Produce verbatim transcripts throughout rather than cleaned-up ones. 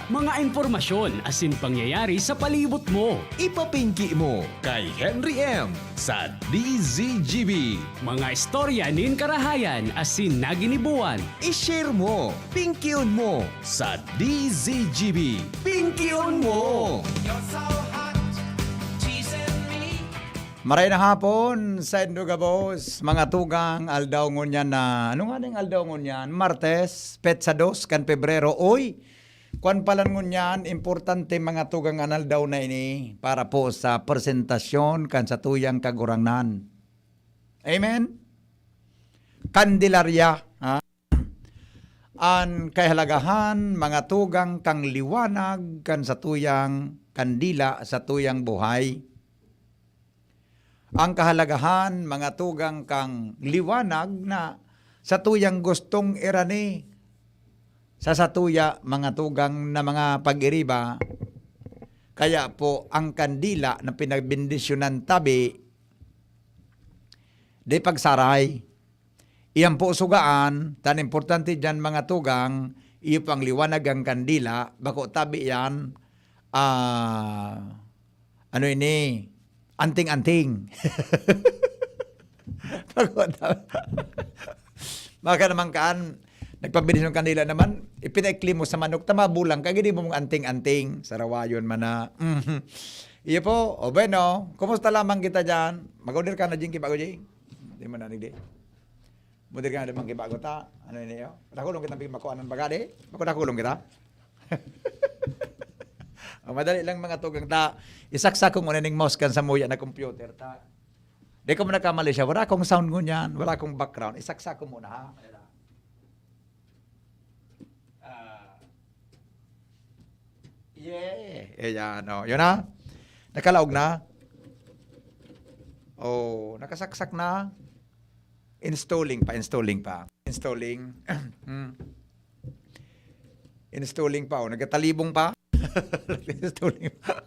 Mga impormasyon asin pangyayari sa palibot mo. Ipapingki mo kay Henry M sa D Z G B. Mga istorya nin karahayan asin naginibuan. I-share mo, pingkion mo sa D Z G B. Pingkion mo! Maray na hapon, saindo gabos, mga tugang, aldaw ngunyan na, ano nga ning aldaw ngunyan? Martes, petsa dos kan Pebrero. Uy, kwan palan ngunyan, importante mga tugang an aldaw na ini para po sa presentasyon kan satuyang Kagurangnan. Amen? Kandelarya, ha? An kahalagahan, mga tugang, kan liwanag kan satuyang kandila, satuyang buhay. An kahalagahan, mga tugang, kan liwanag na satuyang gustong irani sa satuya, mga tugang, na mga pag-iriba. Kaya po, ang kandila na pinagbendisyonan tabi, di pagsaray. Iyan po sugaan, tan importante diyan, mga tugang, iyo po ang liwanag ang kandila, bako tabi yan, ah, ano ini, anting-anting. Bako tabi. Baka naman kaan, nagpabili ng kandila naman, ipinaikli mo sa manok, tama bulang ka, gini mong anting-anting, sarawayon man na. Mhm. Iyo po, o bueno, kumusta lamang kita dyan? Mag-order ka na, Jing, kibago, Jing? Di mo na, nigdi. Mudir ka na, di man kibago ta. Ano yun, iyo? Dakulong kitang pigmakuanan baga, di? Bako dakulong kita? O, madali lang, mga tugang ta. Isaksak ko muna ning mouse kan sa muya na computer ta. Di ko muna kamali siya. Wala akong sound ngunyan. Wala akong background. Isaksak ko muna, ha? Ah. Yeah. Ayan, o. Yun na. Nakalaog na. Oh, nakasaksak na. Installing pa, installing pa. Installing. Hmm. Installing pa, oh. Nagtatalibong pa. Installing pa.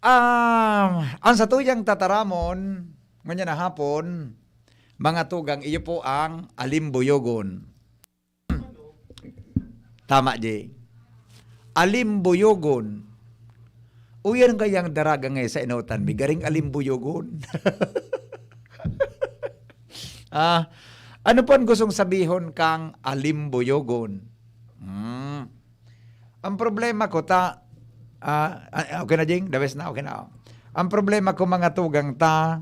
Ah, ang satuyang tataramon, ngunyan na hapon, mga tugang, iyo po ang alimbuyogon. Tama, Jay. Alimbuyogon. Uyan kayang daraga nga sa inotan, may garing alimbuyogon. Ah, ano po ang gustong sabihon kang alimbuyogon? Hmm. Ang problema ko ta, ah, ah, okay na, Jing? The best na, okay na, oh. Ang problema ko, mga tugang ta,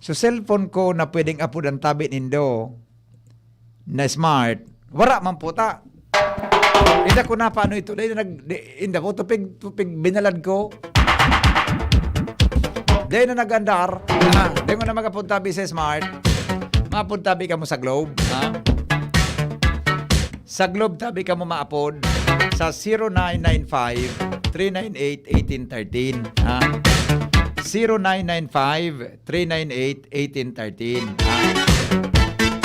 so cellphone ko na pwedeng apodan tabi nindo, na smart, wara man po ta. Inda ko na paano ito. Dahil nag, di, inda po, tupig, tupig binalad ko. Dahil na nag-andar, ah, dahil mo na mag-apod tabi sa smart. Mag-apod tabi ka mo sa Globe, ha? Sa Globe tabi ka mo maapod sa zero nine nine five, three nine eight, eighteen thirteen, ha? Zero nine nine five, three nine eight, eighteen thirteen, ha?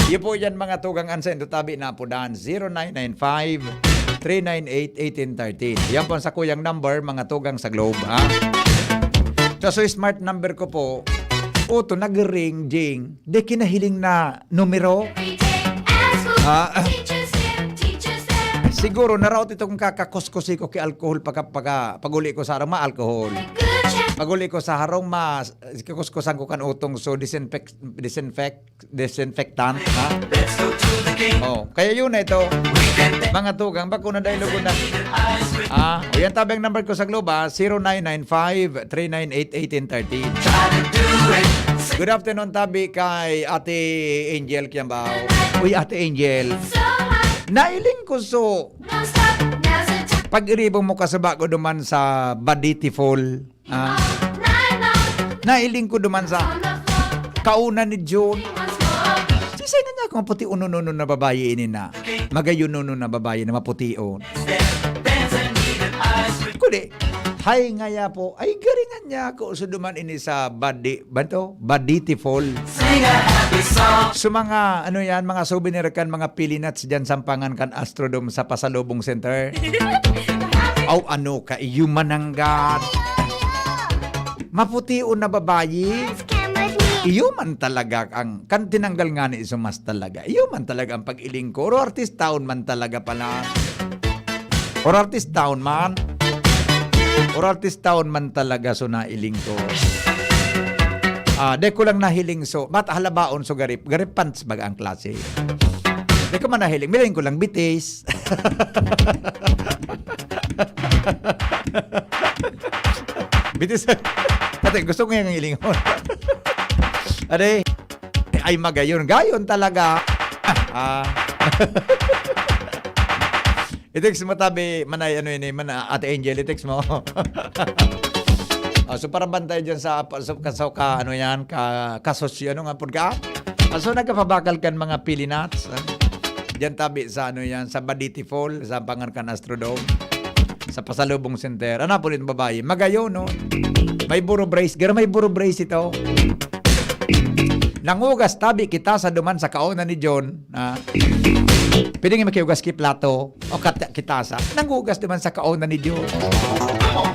Iyo po yan, mga tugang, an saindo tabi na apodan, zero nine nine five, three nine eight, eighteen thirteen. Yan po ang sakuyang number, mga tugang sa Globe, ha? Sa so smart number ko po, uto nag-ring, jing, di kinahiling na numero. Ah, ah. Siguro, naraot itong kakakuskusi ko ki alcohol pagka, pagka, pag-uli ko sa harong ma-alcohol. Pag-uli ko sa harong ma, kakuskusan ko kan utong, so disinfect, disinfect, disinfectant, ha? Oh, kaya yun na ito. Mga tugang, bako na dahil ko na. Ah, o yan tabi ang number ko sa Globe, ah, zero nine nine five, three nine eight, eighteen thirteen. Good afternoon, tabi kay Ate Angel Kiambao. Uy, Ate Angel. Nailing ko so. Pag-iribong mo kasaba ko duman sa Baditi Fall. Ah. Nailing ko duman sa kauna ni June. Sisay na niya akong puti uno-uno na babayi ini na. Magayon-uno na babayi na mapution. Kundi, hay ngaya po, ay garingan niya ako. So duman ini sa Badi, ba to? Baditi Fall. So mga, ano yan, mga souvenir kan mga peanuts dyan, sampangan kan Astrodome sa Pasalubong Center. Aw, ano ka, iyo mananggad. Mapution na babayi. Iyo man talaga ang, kan tinanggal nga ni iso mas talaga. Iyo man talaga ang pag-iling ko. Pero artistaon man talaga pala. Or artist town man. Or artist town man talaga, so nailing ko. Ah, di ko lang nahiling, so, bat halabaon, so garip, garip pants baga ang klase. Di ko man nahiling, miling ko lang bitis. Bitis. Ate, gusto ko yung ilingon. Ade, ay magayon. Gayon talaga. Ah. I-text mo tabi, manay, ano yun eh, man, Ate Angel, i-text mo. Ah, so para bantay dyan sa, sa, sa, sa ka, ano yan, ka, kasosyo, ano nga, pud ka? Ah, so nagkapabakal kan mga pili nuts, ah. Diyan tabi sa, ano yan, sa Baditi Fall, sa Pangarkan Astrodome, sa Pasalubong Center. Ano po rin babae? Magayon, no? May buro brace. Garo may buro brace ito. Nangugas tabi kita sa duman sa kaonan ni John. Ah. Pwede nga makiugas ki plato o kat-, kitasa. Nangugas duman sa kaonan ni John.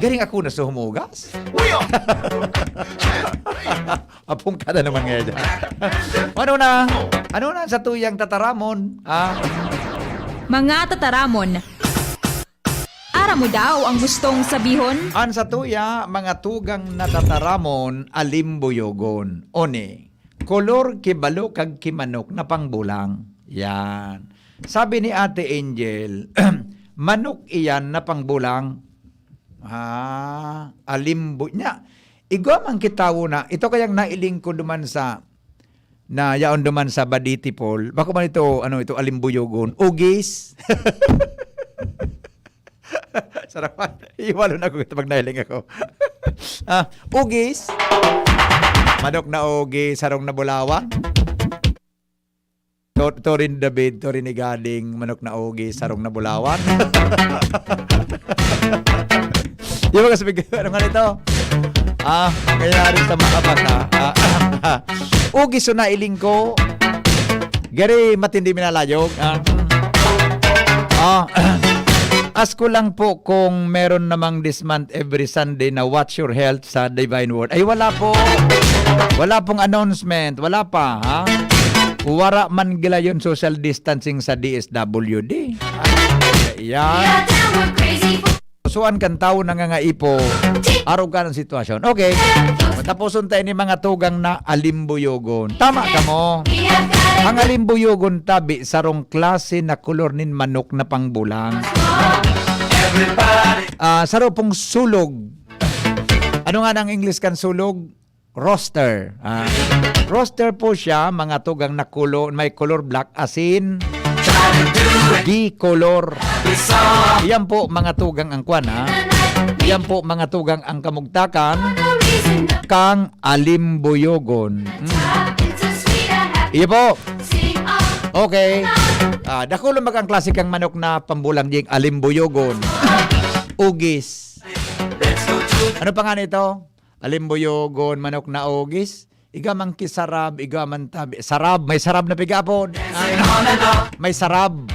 Garing ako na sa humugas. Apong ka na naman ngayon dyan. Ano na? Ano na sa tuyang tataramon? Ah? Mga tataramon. Aram mo daw ang gustong sabihon? An sa tuya, mga tugang na tataramon, alimbuyogon. One, kolor ki balo kag ki manok na pangbulang. Yan. Sabi ni Ate Angel, manok iyan na pangbulang. Ah, alimbo-, nya, igwa man kitawo na, ito kayang nailing ko duman sa, na yaon duman sa Baditi Paul. Bako man ito, ano ito, alimbuyogon. Ugis. Sarapan. Iwalo na ko ito pag nahiling ako. Ah, ugis. Manok na ugis, sarong na bulawan. To-, Torin David, Torin Igaling, manok na ugis, sarong na bulawan. Yung mga sabi ko, ano nga nito? Ah, kaya rin sa mga bata. Ah, ugis so nailing ko. Gary, matindi minalayog. Ah. Ah. Ask ko lang po kung meron namang this month every Sunday na Watch Your Health sa Divine Word. Ay, wala po. Wala pong announcement. Wala pa, ha? Wara man gilayon social distancing sa D S W D. Ay, yan. Suan kan tawo nangangaipo. Arog ka ng sitwasyon. Okay. Matapuson tayo ni mga tugang na alimbuyogon. Tama ka mo. Ang alimbuyogon tabi, sarong klase na kolor nin manok na pangbulang. Ah, saro pong sulog. Ano nga ang English kan sulog? Rooster. Ah, rooster po siya, mga tugang na kulo, may color black, asin, di color. Iyan po, mga tugang ang kwan, ha? Iyan po, mga tugang ang kamugtakan kang alimbuyogon. Mm. Iyo po. Okay. Ah, dakulo mag ang klase kang manok na pambulang ding alimbuyogon. Ugis. Ano pa nga nito? Alimbuyogon, manok na ugis. Iga man ki sarab, iga man tabi. Sarab, may sarab na pigapon. Ah, may sarab.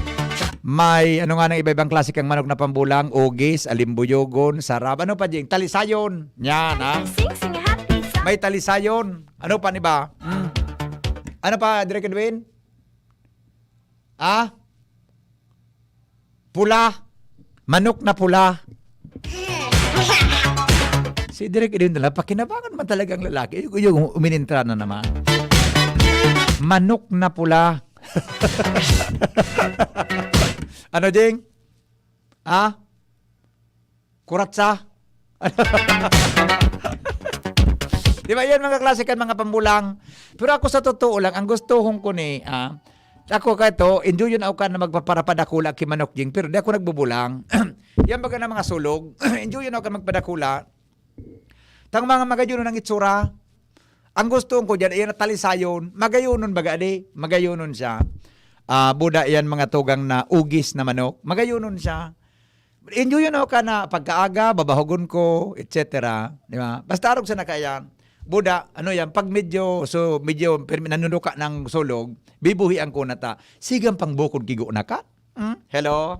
May ano nga nang iba-ibang klase kang manok na pambulang, ugis, alimbuyogon, sarab. Ano pa, Jing? Talisayon. Yan, ha? Sing, sing, happy song. May talisayon. Ano pa, ni ba? Mm. Ano pa, Direk Edwin? Ah? Pula. Manok na pula. Si Direk Edwin na lang, pakinabangan man talaga ang lalaki. Yung, yung uminintra na naman. Manok na pula. Ano, Jing? Ah? Kuratsa? Di ba, yan mga klase kan mga pambulang. Pero ako sa totoo lang, ang gusto ko ni, ah, ako ka ito, enjoy yun ako ka na magpaparapadakula ki Manok Jing, pero di ako nagbubulang. Yan baga na mga sulog, enjoy yun ako ka magpadakula. Tang mga magayon ang itsura. Ang gusto ko dyan, ayan, talisayon. Magayonon baga, di? Magayonon siya. Ah, buda yan, mga tugang na ugis na manok. Magayonon siya. Enjoy yun, oh, ka na pagkaaga, babahogon ko, et cetera. Di ba? Basta arog sa nakayan. Buda, ano yan, pag medyo, so, medyo permi-, nanunuka ng sulog, bibuhian ko na ta. Sigang pang bukod kigo na ka? Hmm? Hello?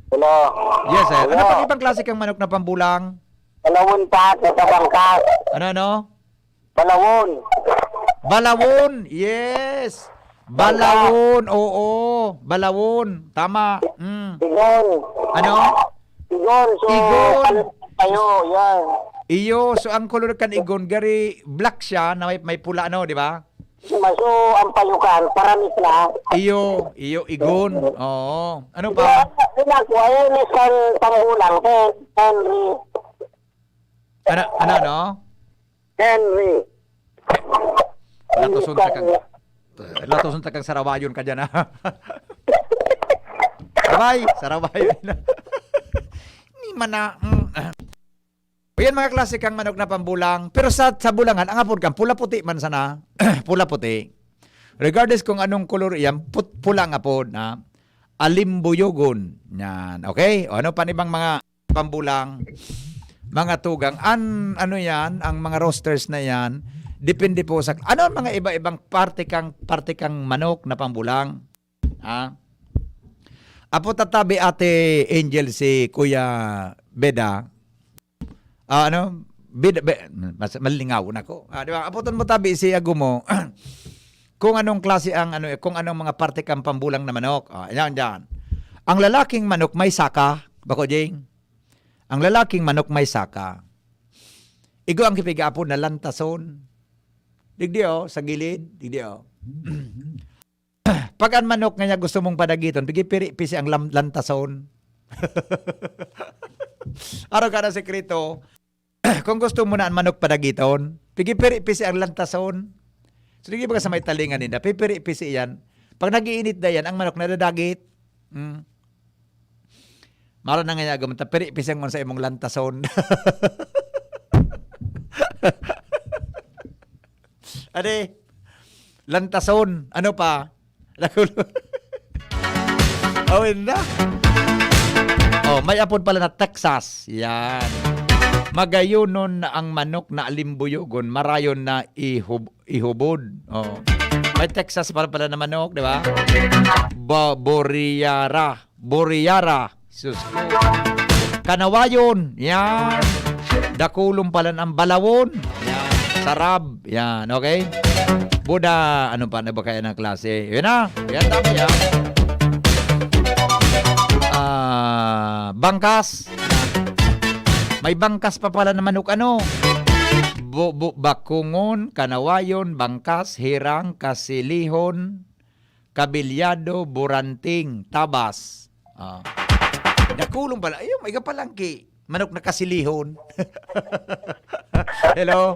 Hello. Yes, sir. Ano Hello. pang ibang klase kang manok na pambulang? Palawon pa sa bangka. Ano, ano? Balawon. Balawon, yes. Balawon, oo. Balawon. Tama. Mm. Igon. Ano? Igon. So, Igon. Ano tayo? Yan. Iyo, so ang kolor kan igon, gari black siya na may, may pula, ano, di ba? So, ang payukan, paramis na. Iyo, iyo, igon. Oo. Ano pa? Hindi, hindi na ako. Ayun, isang pangulang. Hen-, Henry. Ano, ano, ano? Henry. Latoson ta kang, latoson ta kang sarawayon ka dyan, ha? Sabay, sarawayon na. Ni mana, mm, ah. O yan, mga klase kang manok na pambulang. Pero sa, sa bulangan, ang apod kan, pula-puti man sana. Pula-puti. Regardless kung anong kolor iyan, put-, pula ang apod na alimbuyogon. Yan. Okay? O ano pa ibang mga pambulang, mga tugang. An, ano yan, ang mga roasters na yan, depende po sa, ano ang mga iba-ibang parte kang, parte kang manok na pambulang? Ha? Apo tatabi Ate Angel si Kuya Beda. Ah, ano? Beda, be, mas, malingaw na ko. Ah, di ba? Apoton mo tabi si Agumo. Kung anong klase ang, ano, eh, kung anong mga parte kang pambulang na manok. Ah, yan, yan. Ang lalaking manok may saka. Bako, Jing? Ang lalaking manok may saka. Igo ang kipigaapon na lantason. Digdi, oh, sa gilid. Digdi, oh. Pag ang manok nga niya gusto mong padagiton, pigipiri-pisi ang lam-, lantason. Araw ka na sekreto. Kung gusto mo na ang manok padagiton, pigipiri-pisi ang lantason. So, di ba sa may talingan ninda, pipiri-pisi yan. Pag nag-iinit na yan, ang manok nadadagit. Hmm. Mara na nga niya, gumata, piri-pisi ang sa imong lantason. Ade, lantason. Ano pa? Nakulo. Oh, na. Oh, may apod pala na Texas. Yan. Magayonon na ang manok na alimbuyogon, marayon na ihub-, ihubod. Oh. May Texas pala pala na manok, di ba? Ba-, Boriyara. Boriyara. Sus ko. Kanawayon. Yan. Dakulon pala ng balawon. Yan. Sarab. Yan. Okay? Buda, ano pa na ba kaya ng klase? Yun na. Yan, tama yan. Ah, bangkas. May bangkas pa pala na manok, ano? Bu-, bu-, bakungon, kanawayon, bangkas, hirang, kasilihon, kabilyado, buranting, tabas. Ah. Dakulong pala. Ayun, may kapalangki. Manok na kasilihon. Hello?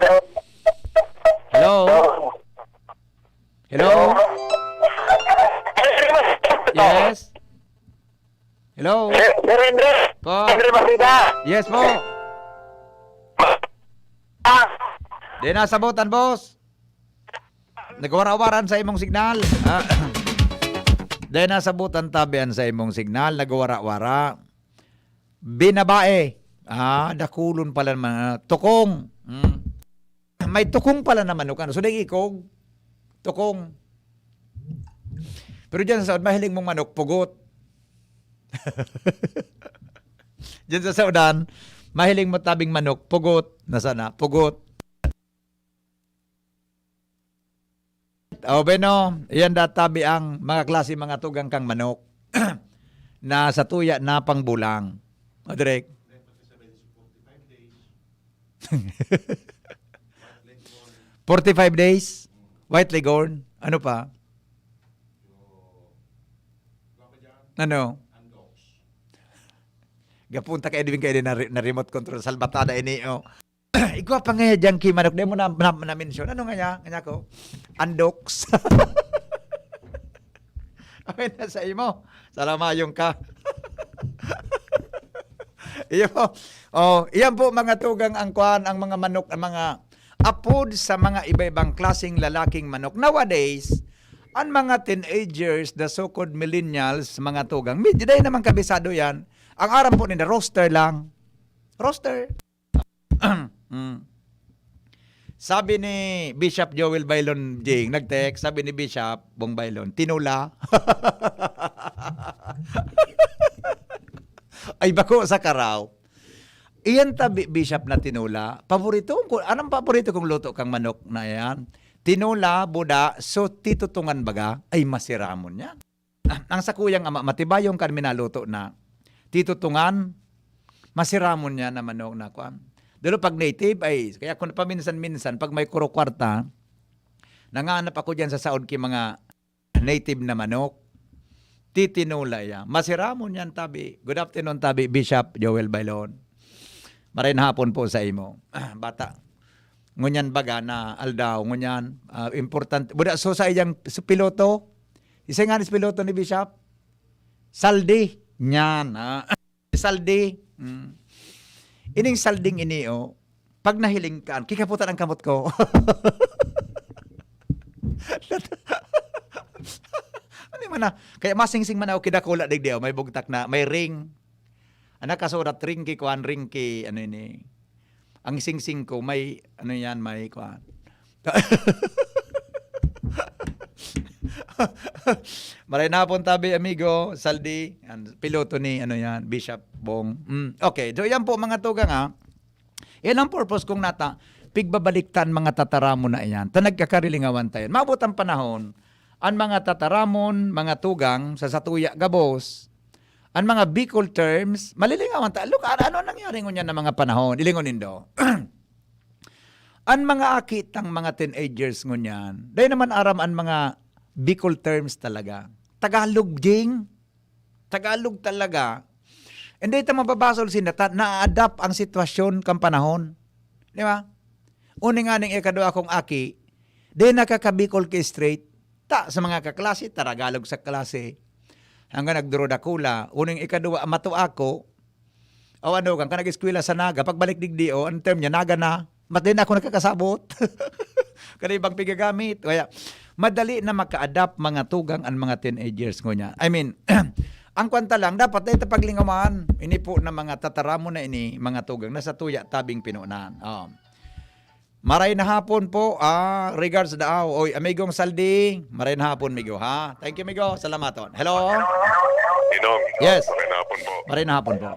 Hello? Hello? Yes? Hello? Sir, Sir Henry? Po? Henry Masida? Yes po. Ah. Di nasabotan, boss. Nagwara-waran sa imong signal. Ah. Di nasabotan tabi an sa imong signal. Nagwara-wara. Binabae. Ah, dakulon pala naman. Ah, tukong. Mm. May tukong pala na manok. Ano? So, dai ikog. Tukong. Pero dyan sa Saud, mahiling mong manok, pugot. Dyan sa Saudan, mahiling mo tabing manok, pugot. Nasa na? Pugot. O, bueno, iyan da tabi ang mga klase, mga tugang kang manok na sa tuya na pangbulang. O, Direk? Forty-five days? White Leghorn? Ano pa? Ano? Gapunta ka, Edwin, kayo din na, na remote control. Salbatada ini, oh. Igwa pa nga dyan ki manok, di mo na, na, na-mention. Ano nga niya? Nga niya ko? Andoks. Ay, nasa imo. Salamayong ka. Iyo. Oh, iyan po, mga tugang, ang kwan, ang mga manok, ang mga apod sa mga iba-ibang klaseng lalaking manok. Nowadays, ang mga teenagers, the so-called millennials, mga tugang, medyo dahil naman kabisado yan. Ang aram po nila, roaster lang. Roaster. Mm. Sabi ni Bishop Joel Bailon Jing, nag-text, sabi ni Bishop Bong Bailon, "Tinola." Ay, bako sa karaw. Iyan ta, Bi-, Bishop, na tinola. Paborito ko, anong paborito kong luto kang manok na yan? Tinola, buda, so titutungan baga, ay masiramon niya. Ang sakuyang ama, matibayong kan minaluto na titutungan, masiramon niya na manok na kwan. Dalo pag native, ay, kaya kung paminsan-minsan, pag may kuro kwarta, nanganap ako dyan sa saod ki mga native na manok. Titinola iya. Masiramon yan, tabi. Good afternoon, tabi, Bishop Joel Bailon. Maray na hapon po sa imo. Bata. Ngunyan baga na aldaw, ngunyan, ah, importante. Buda, so sa iyang, sa piloto, isa nga ni piloto ni Bishop, Saldi, nyan, ah. Saldi. Mm. Ining salding ini, oh, pag nahiling kan, kikaputan ang kamot ko. Ano man na? Kaya masingsing man ako, kidakula digdi, oh, may bugtak na, may ring. Ang nakasurat, ring ki kuan, ring ki, ano ini? Ang singsing ko, may, ano yan, may kuan. Maray na hapon, tabi, amigo, Saldi, ang piloto ni, ano yan, Bishop Bong. Mm, okay, so yan po, mga tugang, ha. Yan ang purpose kong nata, pigbabaliktan mga tataramon na iyan. Ta nagkakarilingawan tayo. Maabot ang panahon, ang mga tataramon, mga tugang, sa satuya gabos, ang mga Bicol terms, malilingawan ta. Look, ano, ano nangyari ngunyan na mga panahon? Ilingon nindo. Ang mga aki tang mga teenagers ngunyan, dahil naman aram ang mga Bicol terms talaga. Tagalog, jing. Tagalog talaga. Hindi ta mababasol sinda ta, na-adapt ang sitwasyon kan panahon. Di ba? Uni nga ning ikadua kong aki, di nakakabikol ki straight. Ta, sa mga kaklase, taragalog sa klase. Hanggang nagduro dakula. Uning ikadua, mato ako. O ano, kan ka nag-eskwela sa Naga, pagbalik digdi, o, ang term niya, Naga na. Mat din ako nakakasabot. Kaya ibang pigagamit. Kaya, madali na maka-adapt mga tugang ang mga teenagers ngunyan. I mean, ang kwanta lang, dapat dahil paglingawan, ini po na mga tataramon na ini, mga tugang na sa tuya tabing pinunan. Oh. Maray na hapon po. Ah, regards daaw. Oy, amigong Saldi, maray na hapon, migo, ha? Thank you, migo. Salamaton. Hello? Ninong, Yes. Maray na hapon po. Maray na hapon po.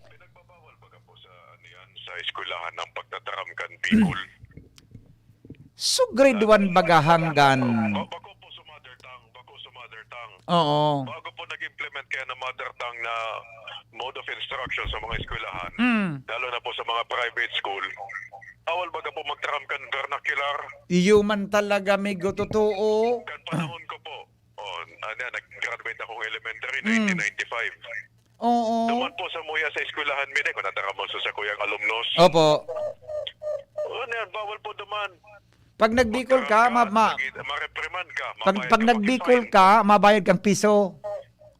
Pinagbabawal baga po sa, ano yan, sa eskwelahan ang pagtataram kan Bicol? So, grade one baga hanggang Ba-, bako po sa mother tongue, bako sa mother tongue. Oo. Bago po nag-implement kaya ng mother tongue na mode of instruction sa mga eskwelahan, Mm. lalo na po sa mga private school, bawal baga po magtaram kan vernacular? Iyo man talaga, migo, totoo. Kan panahon ko po, oh, ano yan, nag-graduate akong elementary, Mm. nineteen ninety-five. Oo. Duman po sa muya sa eskwelahan, mi, dai ko nataram sa sakuyang alumnos. Opo. Ano yan, bawal po duman. Pag nagbikol ka, ma-, ma-, Pagka nag-, ma-reprimand ka, pag, mabayad pag ka, nagbikol maki-fine. ka, mabayad kang piso.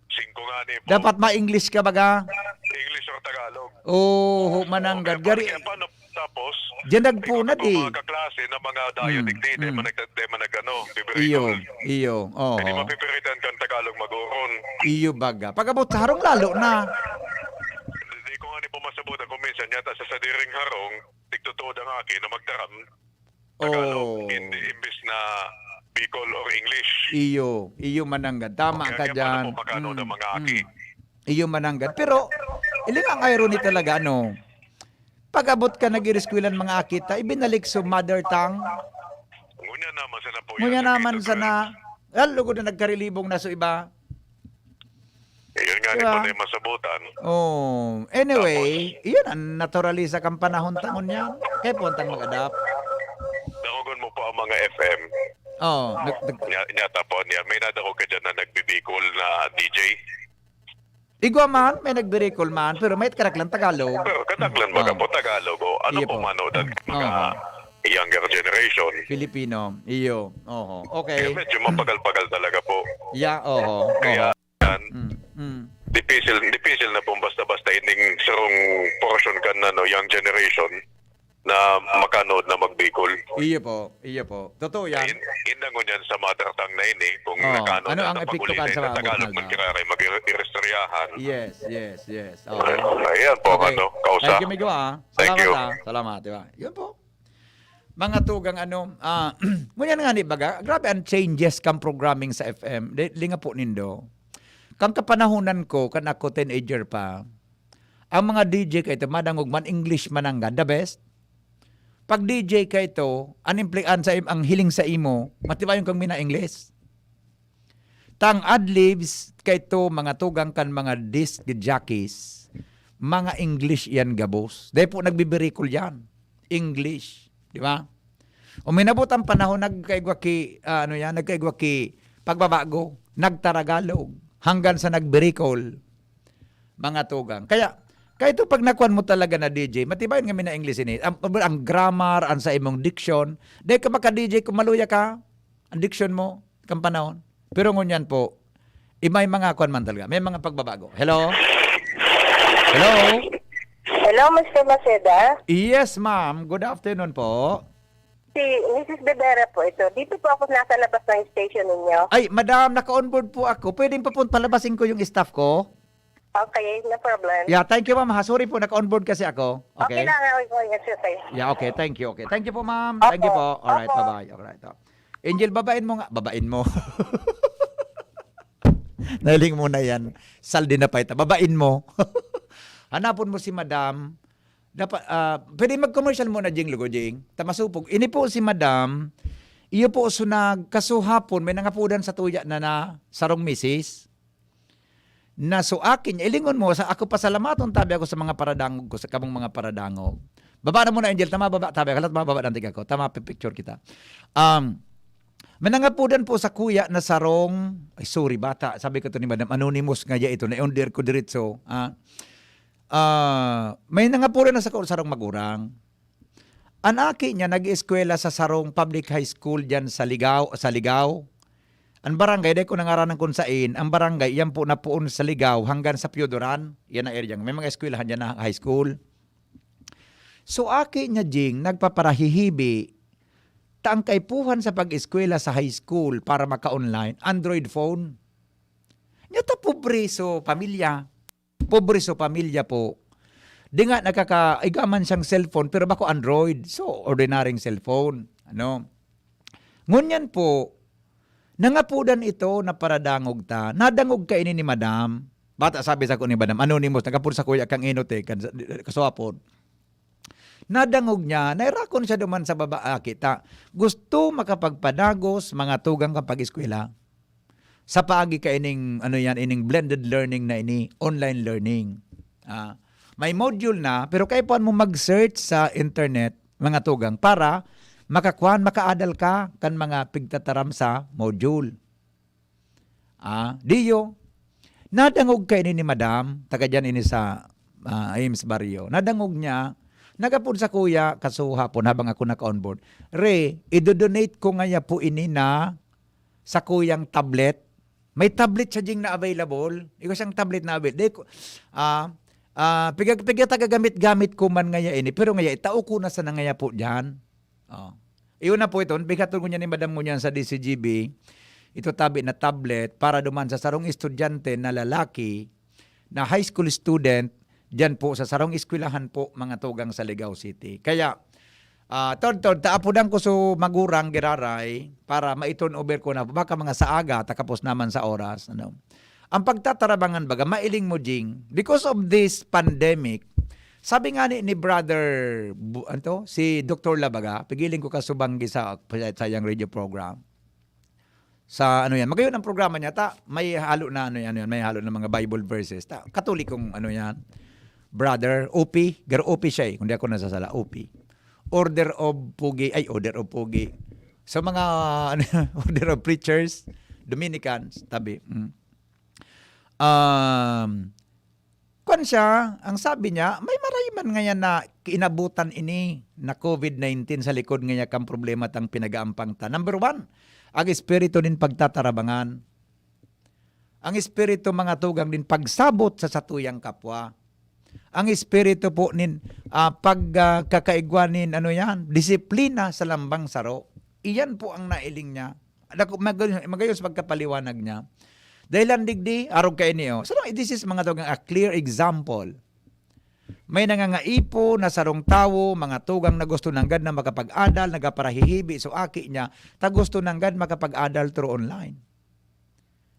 Singko nga ni po. Dapat ma-English ka, baga. English or Tagalog. Oo, mananggad. Kaya pa-, Gari, kaya paano, tapos, diyan nagpuna, ikaw na di. Mga kaklase na mga dayo, Mm, digdi, di mm. man nag-, di man nag-ano, Iyo, bibirikol. iyo, oo. Hindi mapipiritan kang Tagalog mag-oron. Iyo, baga. Pag-abot sa harong, lalo na. Di, di ko nga ni po masabutan kung minsan yata sa sadiring harong, tigtutuod ang aki na magtaram Tagalog, Oh. hindi, imbis na Bicol or English. Iyo, iyo mananggad. Tama Kaya ka kaya paano dyan. po makano Mm, ng mga aki? mm. Iyo mananggad. Pero, iling ang irony talaga, ano? Pag-abot ka nag-iriskwelahan mga aki ta, ibinalik sa mother tongue. Ngunyan naman sana po Ngunyan yan, naman nakita sana, ko. Lalo ko na nagkarilibong na sa iba. Eh, yun nga, Di di ba? pa na yung masabutan. Oh, anyway, Tapos, iyon ang naturalisa kang panahon ta ngunyan. Kaya po ang mag-adapt. Dangogon mo po ang mga F M. Oh, nag-, nag- Nya-, nyata po niya. May nadako ka dyan na nagbibikol na D J. Igwa man, may nagbirikol man, pero may karaklang Tagalog. Pero kataklan baga Oh. po, Tagalog, o ano Iyo po po. manood ang mga Oho. younger generation. Filipino. Iyo. Oho. Okay. Kaya medyo mapagal-pagal talaga po. Yeah, oho. Kaya Oho. yan, Mm, mm. dipisil, dipisil na pong basta-basta ining sarong portion kan, ano, young generation na makanood na magbikol. Iyo po, iyo po. Totoo yan. In-, indangon yan sa mother tongue na ini, kung Oo. nakanood Ano na ang sa epekto pag-uli kan na sa ito, Tagalog, mabuhay na? magkiraray, mag-ir-, iristoryahan. Yes, yes, yes. Oo. Ayan po, Okay. ano, kausa. Thank you, migo, ah. Thank Salamat, you. ah. Salamat, di ba? Yun po. Mga tugang, ano, ah, ngunyan nga ni baga, grabe ang changes kang programming sa F M. Di, linga po nindo. Kang kapanahonan ko, kan ako teenager pa, ang mga D J kaito, madangog man, English mananggad, the best. Pag D J ka ito, an implikan sa im-, ang hiling sa imo, matibayon kang mina-English. Tang adlibs ka ito, mga tugang kan mga disc jockeys, mga English yan gabos. Dahil po nagbibirikol yan. English. Di ba? O minabot ang panahon, nagkaigwa ki, ah, ano yan, nagkaigwa ki pagbabago. Nagtaragalog. Hanggang sa nagbirikol. Mga tugang. Kaya, kaya ito pag nakuan mo talaga na D J, matibayan kami na English ini. Ang, ang grammar, ang sa imong diction, dahil ka maka-D J kung maluya ka, ang diction mo, kang panahon. Pero ngunyan po, i-, may mga kuan man talaga, may mga pagbabago. Hello? Hello? Hello, Mister Maceda. Yes, ma'am. Good afternoon po. Si Missus Bebera po ito. Dito po ako nasa labas ng station ninyo. Ay, madam, naka-onboard po ako. Pwedeng papun-, palabasin ko yung staff ko? Okay, no problem. Yeah, thank you, ma'am. Ha, sorry po, naka-onboard kasi ako. Okay Okay? lang, okay, okay, it's okay. Yeah, okay. Thank you, okay. Thank you po, ma'am. Thank you po. Opo. Alright, Opo. Bye-bye. Alright. Oh. Angel, babain mo nga. Babain mo. Nailing mo na yan. Saldi na pa ita. Babain mo. Hanapon mo si madam. Dapat, ah, pwede mag-commercial muna, Jing Lugo, Jing. Tamasupog. Ini po si madam. Iyo po so nagkasuhapon. May nangapudan sa tuya na na sarong misis. Na so akin, ilingon mo, sa ako pasalamaton, tabi ako sa mga paradangog ko, sa kamong mga paradangog. Baba na muna, Angel. Tama, baba. Tabi, kalat, mababa ng tiga ko. Tama, picture kita. Um, may nangapudan po sa kuya na sarong, ay, sorry, bata. Sabi ko to ni Madam Anonymous nga ya ito, na-under ko diretso. Ah, ah, may nangapudan na sa ko-, sarong magurang. An aki niya nag-eskwela sa sarong public high school diyan sa Ligao, sa Ligao. Ang barangay, dai ko nangaranan kung sain, ang barangay, yan po napoon sa Ligao hanggang sa Piodoran. Yan ang area. May mga eskwelahan diyan na high school. So, aki niya, Jing, nagpaparahihibi, ta ang kaipuhan sa pag-eskwela sa high school para maka-online, Android phone. Niya ta pobre so pamilya. Pobre so pamilya po. Di nga nakakaigaman siyang cellphone, pero bako Android. So, ordinaryong cellphone. Ano? Ngunyan po, nangapudan ito na paradangog ta. Nadangog ka ini ni Madam. Bata sabi sa ko ni Madam, Anonymous, nagapod sa kuya kang inot eh, kan, kasuhapon. Nadangog niya, nairakon siya duman sa baba, ah, kita. Gusto makapagpadagos, mga tugang kang pag-eskwela. Sa paagi ka ining, ano yan, ining blended learning na ini, online learning. Ah, may module na, pero kaipuhan mo mag-search sa internet, mga tugang, para makakuan, makaadal ka kan mga pigtataram sa module. Ah, Dio, nadangog ka ini ni Madam, taga diyan ini sa, ah, Ames Barrio. Nadangog niya, nagapod sa kuya, kasuhapon habang ako naka-onboard. Re, idodonate ko ngaya po ini na sa kuyang tablet. May tablet siya ding na available. Ikaw siyang tablet na available. Di ko, ah, ah, piga, piga taga gamit-gamit ko man ngaya ini. Pero ngaya, itao ko na sa nangaya po diyan. Oh. Iyon na po ito. Bigaton ko niya ni Madam ngunyan sa D C G B. Ito tabi na tablet para duman sa sarong estudyante na lalaki na high school student diyan po sa sarong eskwelahan po, mga tugang sa Ligao City. Kaya, ah, tod-tod, taapodan ko so magurang giraray para maiton over ko na baka mga sa aga, takapos naman sa oras. Ano? Ang pagtatarabangan baga, mailing mo, Jing. Because of this pandemic, sabi nga ni, ni Brother, Bu-, ano to? Si Doktor Labaga, pigiling ko kasubanggi sa, sa iyang radio program. Sa ano yan, magayon ang programa niya, ta, may halo na ano yan, ano yan, may halo na mga Bible verses. Ta, Katolikong ano yan, Brother, O P, garo O P siya eh, kung di ako nasasala, O P. Order of Pugi, ay, Order of Pugi. Sa mga, ano, Order of Preachers, Dominicans, tabi. Mm. Um, kwan siya, ang sabi niya, may maray man ngayan na kinabutan ini na COVID nineteen sa likod ngaya kang problema tang pinagaampang ta. Number one, ang espiritu nin pagtatarabangan. Ang espiritu, mga tugang, nin pagsabot sa satuyang kapwa. Ang espiritu po nin, ah, pag, ah, kakaigwa nin, ano yan, disiplina sa lambang saro. Iyan po ang nailing niya. Dako, magayon, magayon sa pagkapaliwanag niya. Dahil ang digdi, arog kaini, oh. So, this is, mga tugang, a clear example. May nangangaipo na sarong tawo, mga tugang, na gusto nanggad na makapag-adal, nagaparahihibi so aki niya, ta gusto nanggad makapag-adal through online.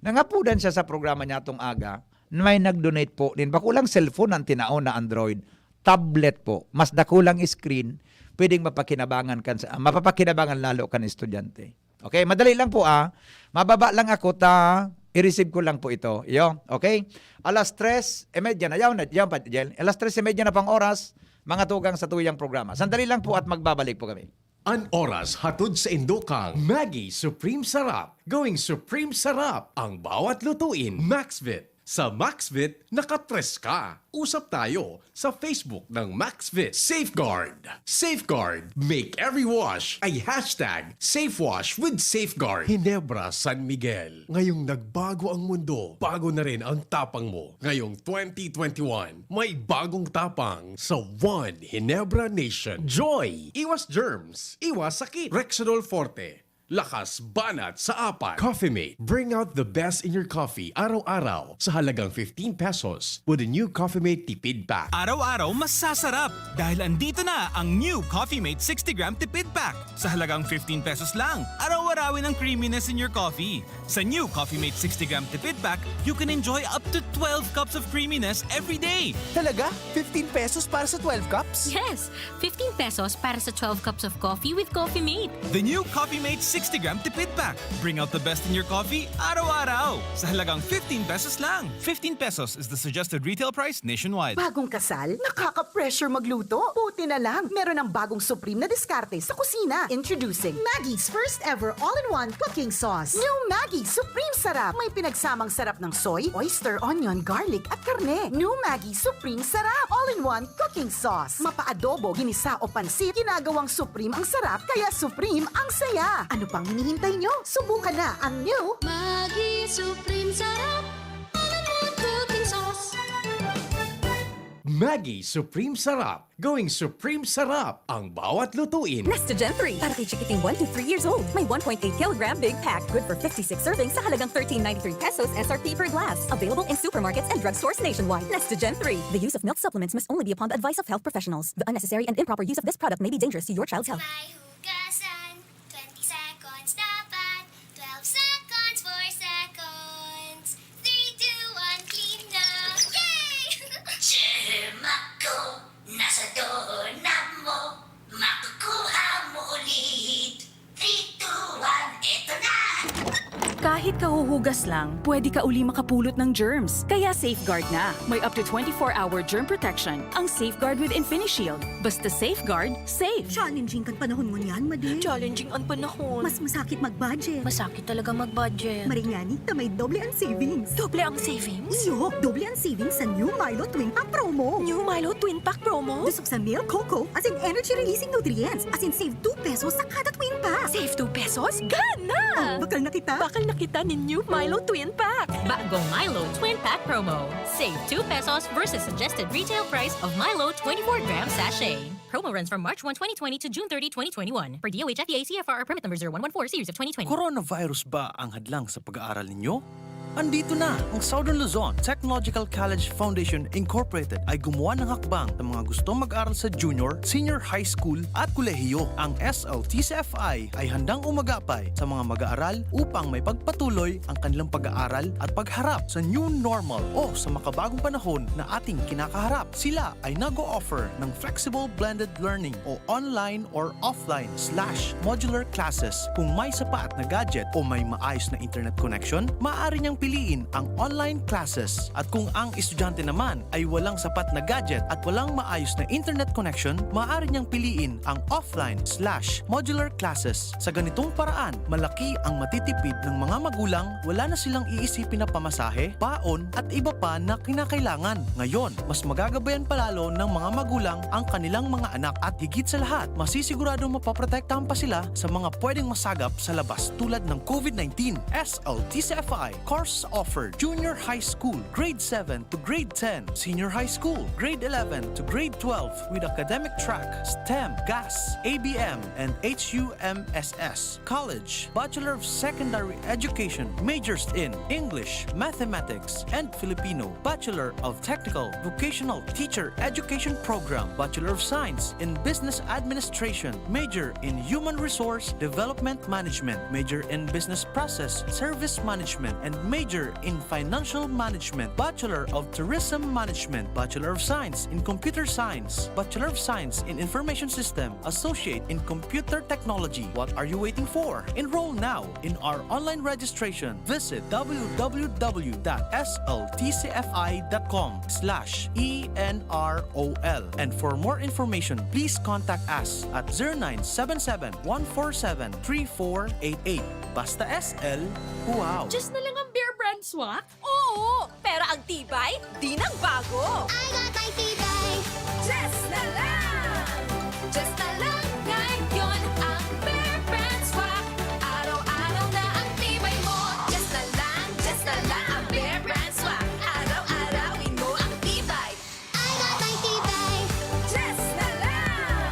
Nangapudan siya sa programa niya tong aga, may nag-donate po nin bako lang cellphone ang tinaon na Android. tablet po, mas dakulang screen, pwedeng mapakinabangan kan sa, mapapakinabangan lalo kan estudyante. Okay, madali lang po, ah. Mababa lang ako ta i-receive ko lang po ito. Iyo, okay? Alas tres y media na. Yaw na, yaw pa, Jel. Alas tres y media na pang oras, mga tugang sa tuyang programa. Sandali lang po at magbabalik po kami. An oras hatod sa indokang Maggi Supreme Sarap. Going Supreme Sarap ang bawat lutuin. Maxvit. Sa Maxvit, nakatres ka. Usap tayo sa Facebook ng Maxvit. Safeguard. Safeguard. Make every wash a hashtag safe wash with Safeguard. Hinebra San Miguel. Ngayong nagbago ang mundo, bago na rin ang tapang mo. Ngayong twenty twenty-one, may bagong tapang sa One Hinebra Nation. Joy! Iwas germs, iwas sakit. Rexidol Forte. Lakas banat sa apat. Coffee Mate. Bring out the best in your coffee araw-araw sa halagang fifteen pesos with the new Coffee Mate Tipid Pack. Araw-araw masasarap dahil andito na ang new Coffee Mate sixty gram Tipid Pack. Sa halagang fifteen pesos lang, araw-arawin ang creaminess in your coffee. Sa new Coffee Mate sixty gram Tipid Pack, you can enjoy up to twelve cups of creaminess every day. Talaga? Fifteen pesos para sa twelve cups? Yes! fifteen pesos para sa twelve cups of coffee with Coffee Mate. The new Coffee Mate sixty gram Tipid Pack. Bring out the best in your coffee araw-araw. Sa halagang fifteen pesos lang. Fifteen pesos is the suggested retail price nationwide. Bagong kasal? Nakaka-pressure magluto? Buti na lang, meron ng bagong Supreme na diskarte sa kusina. Introducing Maggi's first ever all-in-one cooking sauce. New Maggi Supreme Sarap. May pinagsamang sarap ng soy, oyster, onion, garlic at karne. New Maggi Supreme Sarap. All-in-one cooking sauce. Mapa-adobo, ginisa o pansit, ginagawang Supreme ang sarap, kaya Supreme ang saya. Ano pang hinihintay nyo? Subukan na ang new Maggi Supreme Sarap. All-in-one cooking sauce. Maggi Supreme Sarap. Going Supreme Sarap ang bawat lutuin. Nestogen three para kay chikiting one to three years old. May one point eight kilogram big pack. Good for fifty-six servings sa halagang thirteen ninety-three pesos S R P per glass. Available in supermarkets and drugstores nationwide. Nestogen three. The use of milk supplements must only be upon the advice of health professionals. The unnecessary and improper use of this product may be dangerous to your child's health. May hugasan, twenty seconds dapat, twelve seconds, four seconds, three, two, one, clean na! Yay! Germ ako, nasa doorknob mo, makukuha mo ulit. Three, two, one, eto na! Kahit kahuhugas lang, pwede ka uli makapulot ng germs. Kaya Safeguard na. May up to twenty-four hour germ protection ang Safeguard with InfiniShield. Basta Safeguard, safe. Challenging kan panahon ngunyan, Madi. Challenging ang panahon. Mas masakit mag-budget. Masakit talaga mag-budget. Maringani na may doble ang savings. Doble ang savings? Iyo, doble ang savings sa new Milo Twin Pack promo. New Milo Twin Pack promo? Busog sa milk, cocoa, as in energy releasing nutrients, as in save two pesos sa kada Twin Pack. Save two pesos? Gana! Oh, bakal na kita. Bakal na kita nin new Milo Twin Pack. Bagong Milo Twin Pack Promo. Save two pesos versus suggested retail price of Milo twenty-four gram sachet. Promo runs from March one, twenty twenty to June thirty, twenty twenty-one. Per D O H F D A C F R or permit number zero one one four series of twenty twenty. Coronavirus ba ang hadlang sa pag-aaral ninyo? Andito na! Ang Southern Luzon Technological College Foundation Incorporated ay gumawa ng hakbang sa mga gustong mag-aral sa junior, senior high school at kolehiyo. Ang S L T C F I ay handang umagapay sa mga mag-aaral upang may pagpatuloy ang kanilang pag-aaral at pagharap sa new normal o sa makabagong panahon na ating kinakaharap. Sila ay nag-o-offer ng flexible blended learning o online or offline slash modular classes. Kung may sapat na gadget o may maayos na internet connection, maaari niyang piliin ang online classes. At kung ang estudyante naman ay walang sapat na gadget at walang maayos na internet connection, maaari niyang piliin ang offline slash modular classes. Sa ganitong paraan, malaki ang matitipid ng mga magulang, wala na silang iisipin na pamasahe, baon, at iba pa na kinakailangan. Ngayon, mas magagabayan palalo ng mga magulang ang kanilang mga anak at higit sa lahat, masisiguradong mapoprotektahan pa sila sa mga pwedeng masagap sa labas tulad ng COVID nineteen. S L T C F I course offered: Junior High School, Grade seven to Grade ten, Senior High School, Grade eleven to Grade twelve with academic track, STEM, GAS, A B M, and H U M S S. College, Bachelor of Secondary Education, majors in English, Mathematics, and Filipino, Bachelor of Technical Vocational Teacher Education Program, Bachelor of Science in Business Administration, major in Human Resource Development Management, major in Business Process Service Management, and Major in Financial Management, Bachelor of Tourism Management, Bachelor of Science in Computer Science, Bachelor of Science in Information System, Associate in Computer Technology. What are you waiting for? Enroll now in our online registration. Visit w w w dot s l t c f i dot com slash e n r o l. And for more information, please contact us at zero nine seven seven, one four seven, three four eight eight. Basta S L, wow! Diyos na lang ang Bear Brand Swak? Oo! Pero ang tibay, di nagbago! I got my tibay! Diyos na lang! Diyos na lang ngayon ang Bear Brand Swak. Araw-araw na ang tibay mo. Diyos na lang, Diyos na lang ang Bear Brand Swak. Araw-arawin mo ang tibay. I got my tibay. Diyos na lang!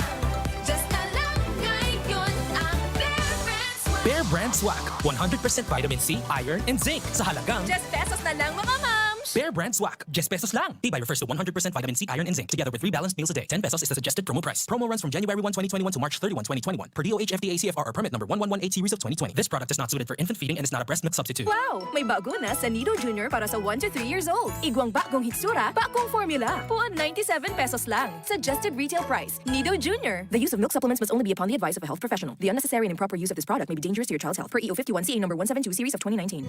Diyos na lang ngayon ang Bear Brand Swak. Bear Brand Swak, one hundred percent vitamin C, iron, and zinc sa halagang Diyes pesos na lang, mga mams! Bear Brand Swak, diyes pesos lang. Tibay refers to one hundred percent vitamin C, iron, and zinc, together with three balanced meals a day. Ten pesos is the suggested promo price. Promo runs from January one, twenty twenty-one to March thirty-one, twenty twenty-one, per D O H F D A C F R or permit number one one one eight series of twenty twenty. This product is not suited for infant feeding and is not a breast milk substitute. Wow! May bago na sa Nido Junior para sa one to three years old. Igwang bagong hitsura, bagong formula. Puon ninety-seven pesos lang. Suggested retail price. Nido Junior. The use of milk supplements must only be upon the advice of a health professional. The unnecessary and improper use of this product may be dangerous to your child's health. Per E O fifty-one C A number one seven two series of twenty nineteen.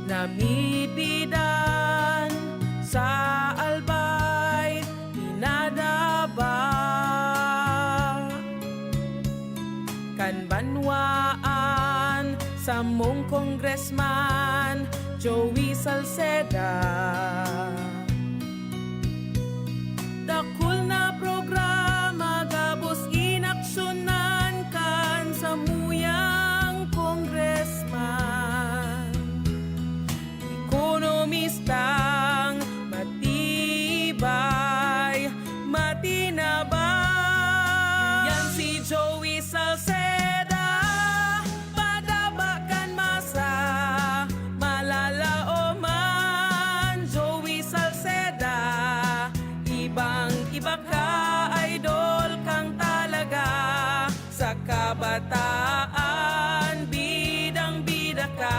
Namidbidan sa Albay, pinadaba kan banwaan samong Congressman Joey Salceda. Dakul na programa gabos inaksyonan kan samuyang Congressman. Ekonomistang matibay, matinabang. Yan si Joey Salceda, padaba kan masa, malalaoman. Joey Salceda, ibang-iba ka, idol kang talaga. Sa kabataan, bidang-bida ka.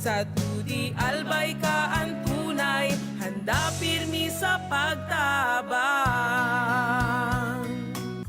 Sa T D Albay ka an tunay, handa pirmi sa pagtabang.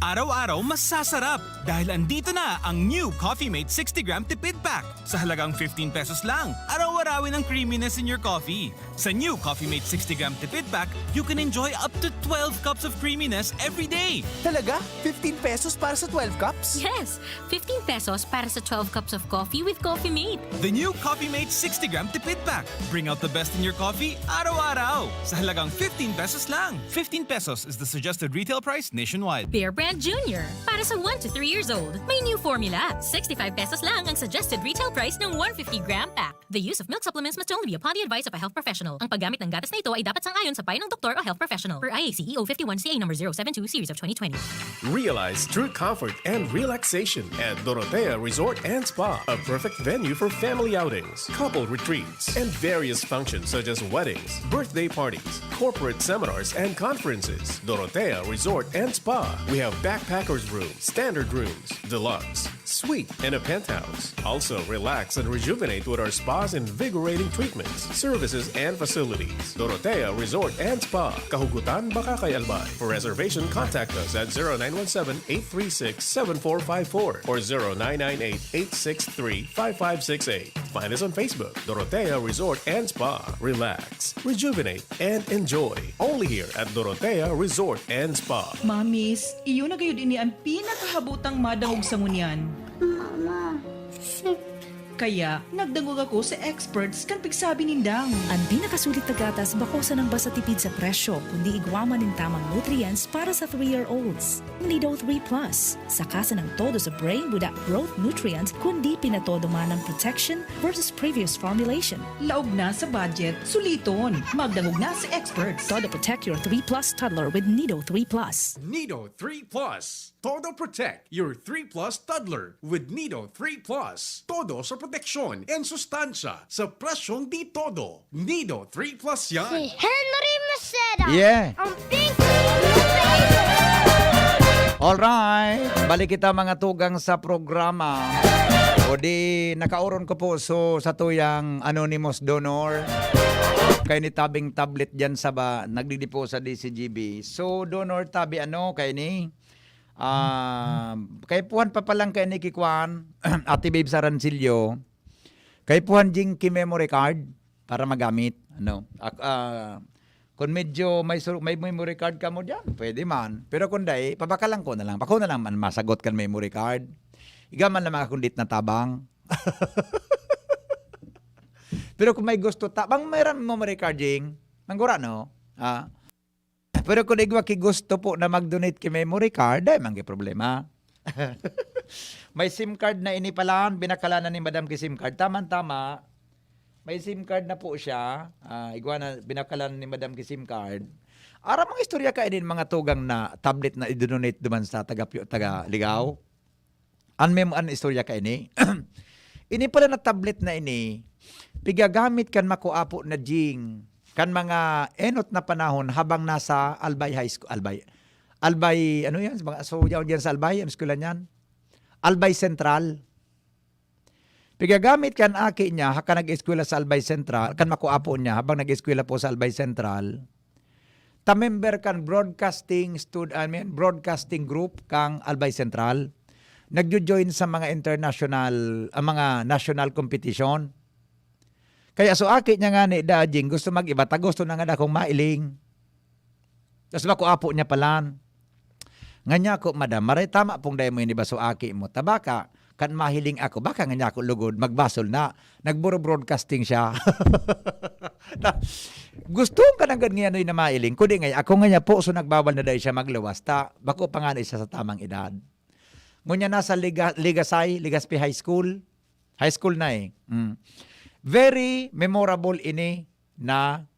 Araw-araw masasarap dahil andito na ang new Coffee Mate sixty gram Tipid Pack. Sa halagang fifteen pesos lang, araw-arawin ang creaminess in your coffee. Sa new Coffee Mate sixty gram Tipid Pack, you can enjoy up to twelve cups of creaminess every day. Talaga? Fifteen pesos para sa twelve cups? Yes! Fifteen pesos para sa twelve cups of coffee with Coffee Mate. The new Coffee Mate sixty gram Tipid Pack. Bring out the best in your coffee araw-araw. Sa halagang fifteen pesos lang. Fifteen pesos is the suggested retail price nationwide. Bear Brand Junior, para sa one to three years old. May new formula. Sixty-five pesos lang ang suggested retail price ng one fifty gram pack. The use of milk supplements must only be upon the advice of a health professional. Ang paggamit ng gatas na ito ay dapat sang-ayon sa payo ng doktor o health professional. Per I A C E O fifty-one C A number zero seven two series of twenty twenty. Realize true comfort and relaxation at Dorotea Resort and Spa, a perfect venue for family outings, couple retreats, and various functions such as weddings, birthday parties, corporate seminars, and conferences. Dorotea Resort and Spa. We have backpackers room, standard rooms, deluxe, suite, and a penthouse. Also, relax and rejuvenate with our spa's invigorating treatments, services, and facilities. Dorotea Resort and Spa, Kahugutan, Bacacay, Albay. For reservation, contact us at zero nine one seven, eight three six, seven four five four or zero nine nine eight, eight six three, five five six eight. Find us on Facebook, Dorotea Resort and Spa. Relax, rejuvenate, and enjoy. Only here at Dorotea Resort and Spa. Mamis, iyo na gayud ini an pinakahabotang madangog sa ngunyan. Mama, sip. Kaya, nagdangog ako sa experts kan pigsabi nindang. An pinakasulit na gatas bako sanang basta tipid sa presyo, kundi igwa man nin tamang nutrients para sa three-year-olds. Nido three plus, saka sanang todo sa brain without growth nutrients, kundi pinatodo man ang protection versus previous formulation. Laog na sa budget, suliton. Magdangog na sa experts. Todo protect your three plus toddler with Nido three plus. Nido three plus. Todo protect your three plus toddler with Nido three plus. Todo sa proteksyon and sustansya sa presyong di todo. Nido three plus yan. Si Henry Maceda. Yeah. Ang pink. Alright, balik kita, mga tugang, sa programa. O di, nakaoron ko po, so, sa tuyang anonymous donor, kay ni tabing tablet dyan sa ba, nagdidipo sa D C G B. So, donor tabi, ano, kay ni, ah, kay puhan pa palang kay ni Kikwan, Ate Babes Arancillo, kay puhan jing ki memory card para magamit, ano. Ak-, ah, kung medyo may sur-, may memory card ka mo dyan, pwede man. Pero kung dai, pabakalan ko na lang. Bako na lang man masagot kan memory card. Iga man lang mga kundit na tabang. Pero kung may gusto ta, bang meron mo memory card, Jing? Manggura, no? Ah. Pero kung igwa ki gusto po na mag-donate ki memory card, dai man ki problema. May SIM card na ini palan, binakalanan ni Madam ki SIM card. Tama-tama, may SIM card na po siya. Ah, igwa na, binakalanan ni Madam ki SIM card. Aram mga istorya ka, inin mga tugang na tablet na idonate duman sa taga, taga Ligao. An mem-, an istorya ka ini. Ini pala na tablet na ini, pigagamit kan makuapo na Jing, kan mga enot na panahon habang nasa Albay High School, Albay, Albay, ano yan? Mga, so, yaon dyan sa Albay, ang eskwela niyan? Albay Central. Pigagamit kan aki niya, haka nag-eskwela sa Albay Central, kan makuapo niya, habang nag-eskwela po sa Albay Central, ta member kan broadcasting stud-, I mean, broadcasting group kang Albay Central. Nagjo-join sa mga international, ang mga national competition. Kaya so aki niya ngani, da, Jing, gusto mag-iba, ta gusto na nga dakong mailing. Tas makuapo niya palan. Nganyako, "Madam, maray tama pong dai mo iniba so aki mo. Ta baka, kan mahiling ako, baka nganyako lugod, magbasol na." Nagburo-broadcasting siya. Na, gusto ka nanggad ngayanoy na mailing, kundi ngay-, ako ngaya po, so nagbawal na dai siya magluwas, ta bako pa ngani siya sa tamang edad. Ngunyan nasa Liga-, Ligasay, Legazpi High School. High school na eh. Mm. Very memorable ini na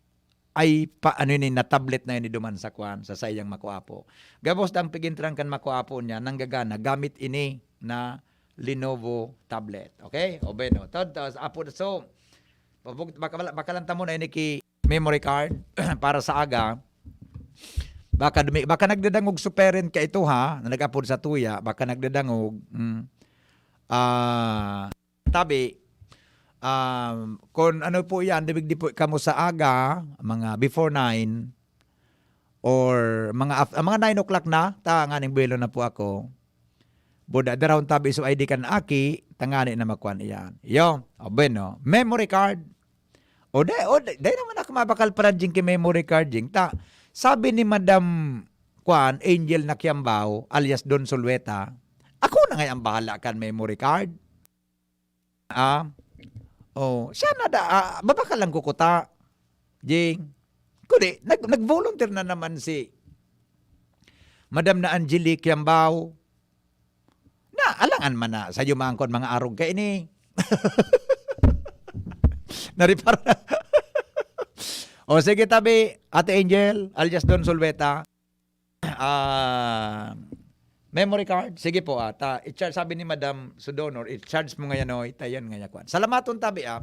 ay pa, ano ini, na tablet na ini duman sa kwan, sa saiyang makuapo. Gabos dang pigintran kan makuapo niya, nanggagana, gamit ini na Lenovo tablet. Okay? O bueno, tad-, tas apo, so, pabug-, baka, baka lang tamo na ini ki memory card para sa aga. Baka dumi-, baka nagdadangog so parent ka ito, ha, na nag-apod sa tuya, baka nagdadangog. Mm. Ah, tabi, um, kung ano po yan, digdi po kamo sa aga, mga before nine, or mga af-, mga nine o'clock na, ta nganing buwelo na po ako. Buda, darahon tabi so I D kan aki, tangani na makuan iyan. Yo, o bueno, memory card. O dai, o dai, dai naman ako mabakal pala, Jing, ki memory card, Jing. Ta, sabi ni Madam, kuan, Angel Nakiambao, alias Don Solueta, "Ako na ngay ang bahala kan memory card." Ah, oh, siya na da, ah, babakal lang ko kuta, Jing. Kundi, nag-, nag-volunteer na naman si Madam na Angelique Kiambao. Na, alangan man na sa yumaon kon mga arog kaini. Naripar na. O sige, tabi, Ate Angel, alias Don Solueta. Ah, memory card? Sige po, ah, ta, i-charge, sabi ni Madam Sudonor, "I-charge mo ngayon, oy, ta yan nga kwan." Salamaton tabi, ah.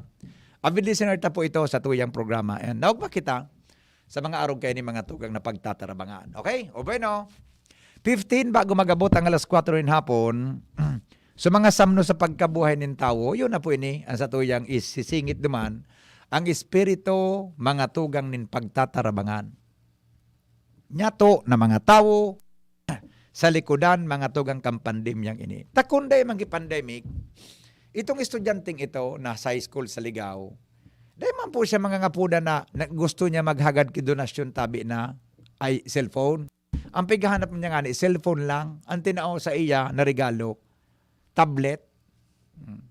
Avid listener ta po ito sa tuyang programa. And naugma kita sa mga arog kaini mga tugang na pagtatarabangan. Okay? O bueno, fifteen, bago mag-abot ang alas kwatro nin hapon, sa mga samno sa pagkabuhay nin tawo, yun na po ini, ang sa tuyang isisingit duman, ang espiritu, mga tugang nin pagtatarabangan. Nyato na mga tawo, sa likodan, mga tugang kan pandemyang ini. Ta kun dai man ki pandemic, itong estudyanteng ito na sa high school sa Ligao, dai man po siya mangangapodan na, na gusto niya maghagad ki donasyon tabi na ay cellphone. Ang pighahanap niya ngani, cellphone lang. Ang tinao sa iya na regalo, tablet. Hmm.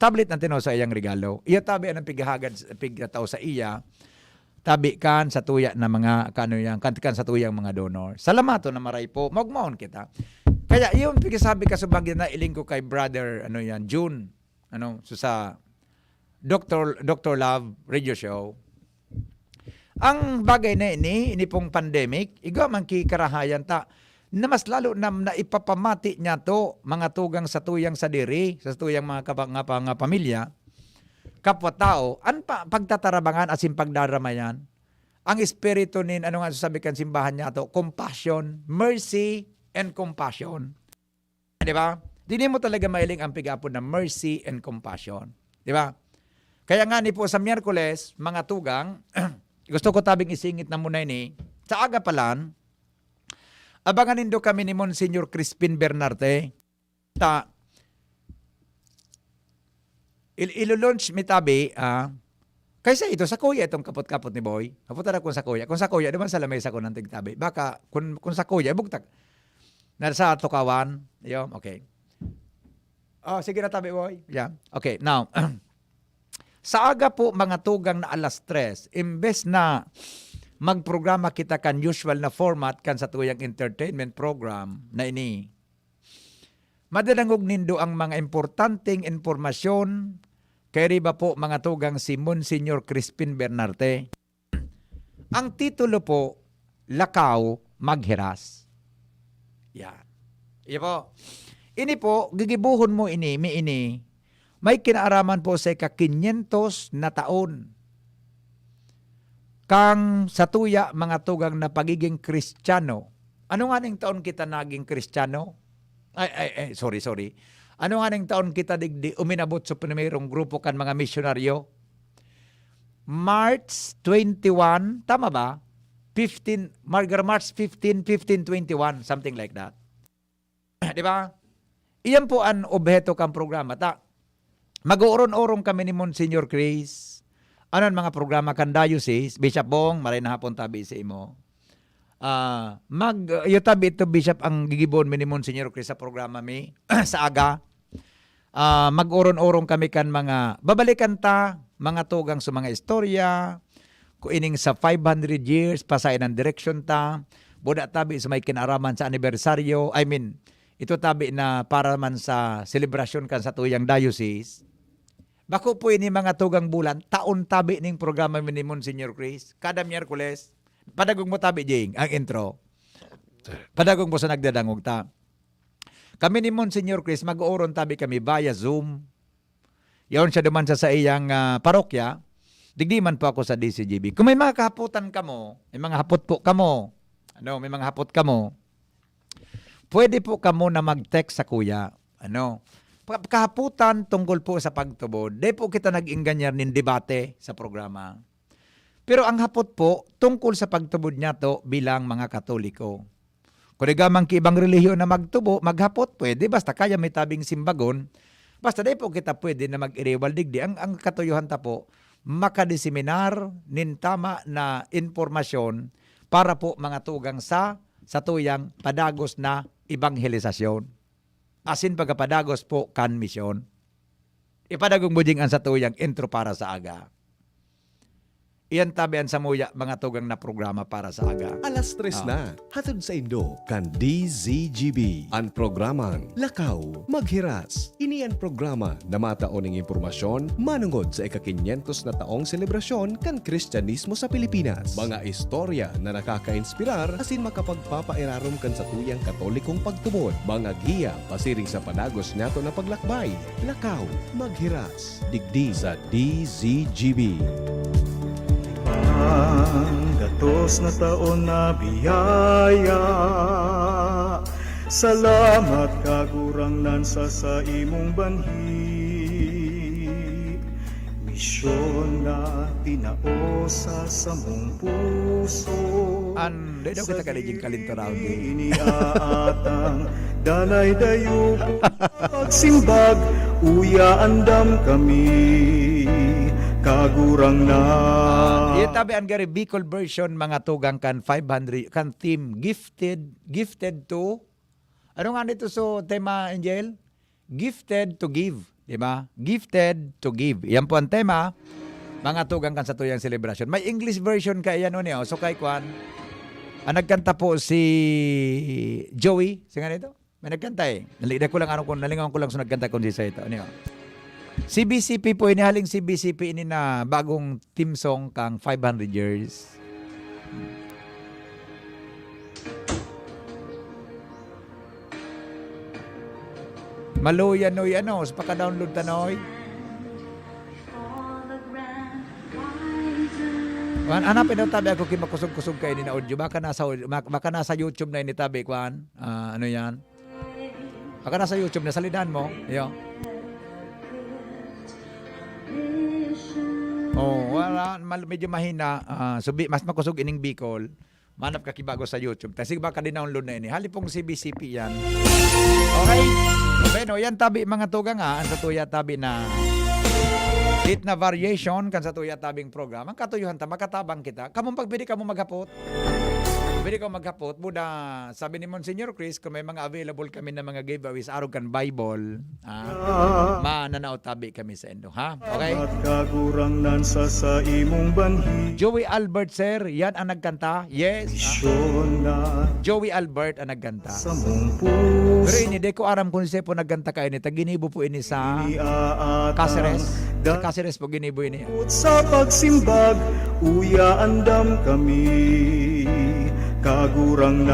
Tablet ang tinao sa iyang regalo. Iya tabi ang pighahagad, pigtatao sa iya, tabi kan sa tuya na mga, kano yan, kan, kan sa tuyang mga donor. Salamaton na maray po. Maugmaon kita. Kaya yung pigasabi ka sa bagay na iling ko kay Brother, ano yan, June. Ano, so sa Doctor, Doctor Love Radio Show. Ang bagay na ini, ini pong pandemic, igwa man ki karahayan ta, na mas lalo na, na ipapamati niya to, mga tugang sa tuyang sadiri, sa tuyang mga kapa-, nga pa-, nga pamilya, kapwa tao, an pa-, pagtatarabangan asin pagdaramayan, ang espiritu nin, ano nga sasabi kan simbahan niya to, compassion, mercy, and compassion. Di ba? Dini mo talaga mahiling ang pig-apod na mercy and compassion. Di ba? Kaya nga ni po sa Miyerkules, mga tugang, gusto ko tabing isingit na muna ini. Sa aga pa lang, abangan nindo kami ni Monsignor Crispin Bernarte. Ta, il-, ilo-launch mi tabi, ah, kaysa ito, sa kuya itong kapot-kapot ni Boy. Kapot na kung sa kuya. Kung sa kuya, di ba sa lamesa ko ng tigtabi? Baka, kung, kung sa kuya, bugtak. Nasa tukawan. Yun, okay. Oh, sige na tabi, Boy. Yeah. Okay, now, sa aga po, mga tugang na alas tres, imbes na magprograma kita kan usual na format kan satuyang entertainment program na ini, madadangog nindo ang mga importanteng impormasyon kay riba po, mga tugang, si Monsignor Crispin Bernarte. Ang titulo po, Lakaw Maghiras. Yan. Iyo po. Ini po, gigibohon mo ini, mi ini, may kinaaraman po sa ika-kinyentos na taon kang satuya, mga tugang, na pagiging Kristiyano. Ano nga ning taon kita naging Kristiyano? Ay, ay, ay, sorry, sorry. Ano nga ning taon kita digdi uminabot sa primerong grupo kan mga misyonaryo? March twenty-one, tama ba? Fifteen, Margar-, March fifteen, fifteen twenty-one, something like that. Di ba? Iyan po an obheto kan programa. Ta, mag-ooron-orong kami ni Monsignor Chris. Ano an mga programa kan diocese? Bishop Bong, maray na hapon tabi sa imo. Ah, mag, iyo tabi ito, Bishop, ang gigibohon mi ni Monsignor Chris sa programa mi sa aga. Ah, mag-oron-orong kami kan mga, babalikan ta, mga tugang sa mga istorya, kung ining sa five hundred years, pasain ang direksyon ta, buda tabi sa may kinaaraman sa anibersaryo, I mean, ito tabi na para man sa selebrasyon kan satuyang diocese. Bako po ini, mga tugang, bulan, taon tabi ning programa mi ni Monsignor Chris, kada Miyerkules. Padagog mo tabi, Jing, ang intro. Padagog mo sa nagdadangog ta. Kami ni Monsignor Chris, mag-ooron tabi kami via Zoom. Yaon siya duman sa saiyang, ah, parokya. Digdi man po ako sa D C G B. Kung may mga kahapotan kamo, may mga hapot po kamo, ano, may mga hapot kamo, pwede po kamo na mag-text sa kuya. Ano, pa-, kahapotan tungkol po sa pagtubod. Di po kita nag-ingganyar nin debate sa programa. Pero ang hapot po, tungkol sa pagtubod niyato bilang mga Katoliko. Kung di ka man ki ibang relihiyon na magtubo, maghapot, pwede, basta kaya may tabing simbagon. Basta di po kita pwede na mag-iriwal digdi. Ang, ang katuyohan ta po, makadiseminar nin tama na impormasyon para po, mga tugang, sa satuyang padagos na ebanghelisasyon. Asin pagkapadagos po kan misyon. Ipadagong mo ding an satuyang intro para sa aga. Iyan tabi an samuya, mga tugang, na programa para sa aga. Alas tres Ah. na. Hatod saindo kan D Z G B an programang Lakaw Maghiras. Ini an programa na matao ning impormasyon manongod sa ika-kinyentos na taong selebrasyon kan Kristyanismo sa Pilipinas. Mga istorya na nakaka-inspirar asin makapagpapairarom kan satuyang Katolikong pagtubod. Mga giya pasiring sa padagos niyato na paglakbay. Lakaw Maghiras. Digdi sa D Z G B. Ang gatos na taon na biyaya. Salamat, Kagurangnan, sa saimong banhi. Misyon na tinao sa samong puso. An, di daw kita kaliging kalinturaon, di. Ini aatang danay dayo po pagsimbag, uya andam kami, Kagurangnan. Ah, iya tabi an gari Bicol version, mga tugang, kan five hundred, kan theme, gifted, gifted to. Ano nga nito so tema, Angel? Gifted to give, di ba? Gifted to give. Yan po ang tema, mga tugang, kan satuyang selebrasyon. May English version kaya yan, o niya? So, kay Kwan, ang nagkanta po si Joey. Singa nito? May nagkanta eh. Nali-, ko lang, ano, kung nalingawan ko lang sa nagkanta kung si Saito. Ano yun? C B C P po, inihaling C B C P ini na bagong theme song kang five hundred years. Maluya, noy, ano, sa paka-download ta, noy. Kuan, hanapin daw tabi ako kay makusog-kusog kayo ni na audio. Baka nasa, baka nasa YouTube na ini tabi, kuan. Ah, ano yan? Pagka nasa YouTube na, salidan mo. Iyo. Oh, wala, mal-, medyo mahina. Ah, subi, mas makosog ining Bicol. Manap ka ki bago sa YouTube. Ta, sige, baka di-download na ini. Hali pong C B C P yan. Okay? Bueno, yan tabi, mga tugang, ah. Ang satuya tabi na hit na variation kan satuya tabing programa. Ang katuyuhan ta, makatabang kita. Kamong pag pwede kamo maghapot. Pwede kamo maghapot. Buda, sabi ni Monsignor Chris, kung may mga available kami na mga giveaways, arog kan Bible, ah, mananao tabi kami sa indo, ha? Okay? At kagurangnan sa, sa imong banhi. Joey Albert, sir, yan ang nagkanta? Yes. Isyon na Joey Albert ang nagkanta. Sa mong puso. Pero ini, di ko aram kung siya po nagkanta kaini. Ta ginibo po ini sa Ini aatang Caceres. Sa da- Caceres po ginibo ini. Sa pagsimbag, uya andam kami, kagurangnan.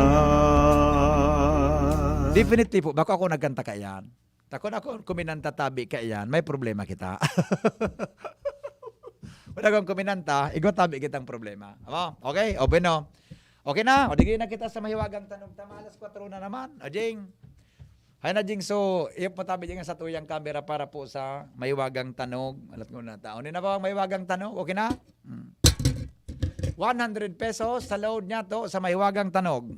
Definitely po, bako ako nagkanta kaiyan. Ta kun ako kuminanta tabi kaiyan, may problema kita. Kun ako kuminanta, igwa tabi kitang problema. Amo? Okay? O, bueno. Okay na? O, digi na kita sa mahiwagang tanog. Tama, alas kwatro na naman. O, Jing. Hay na, Jing. So, iyo po tabi, Jing, sa tuyang camera para po sa mahiwagang tanog. Alat ko na taon. Di na po ang mahiwagang tanog. Okay na? Hmm. One hundred pesos sa load niya to sa mahiwagang tanog.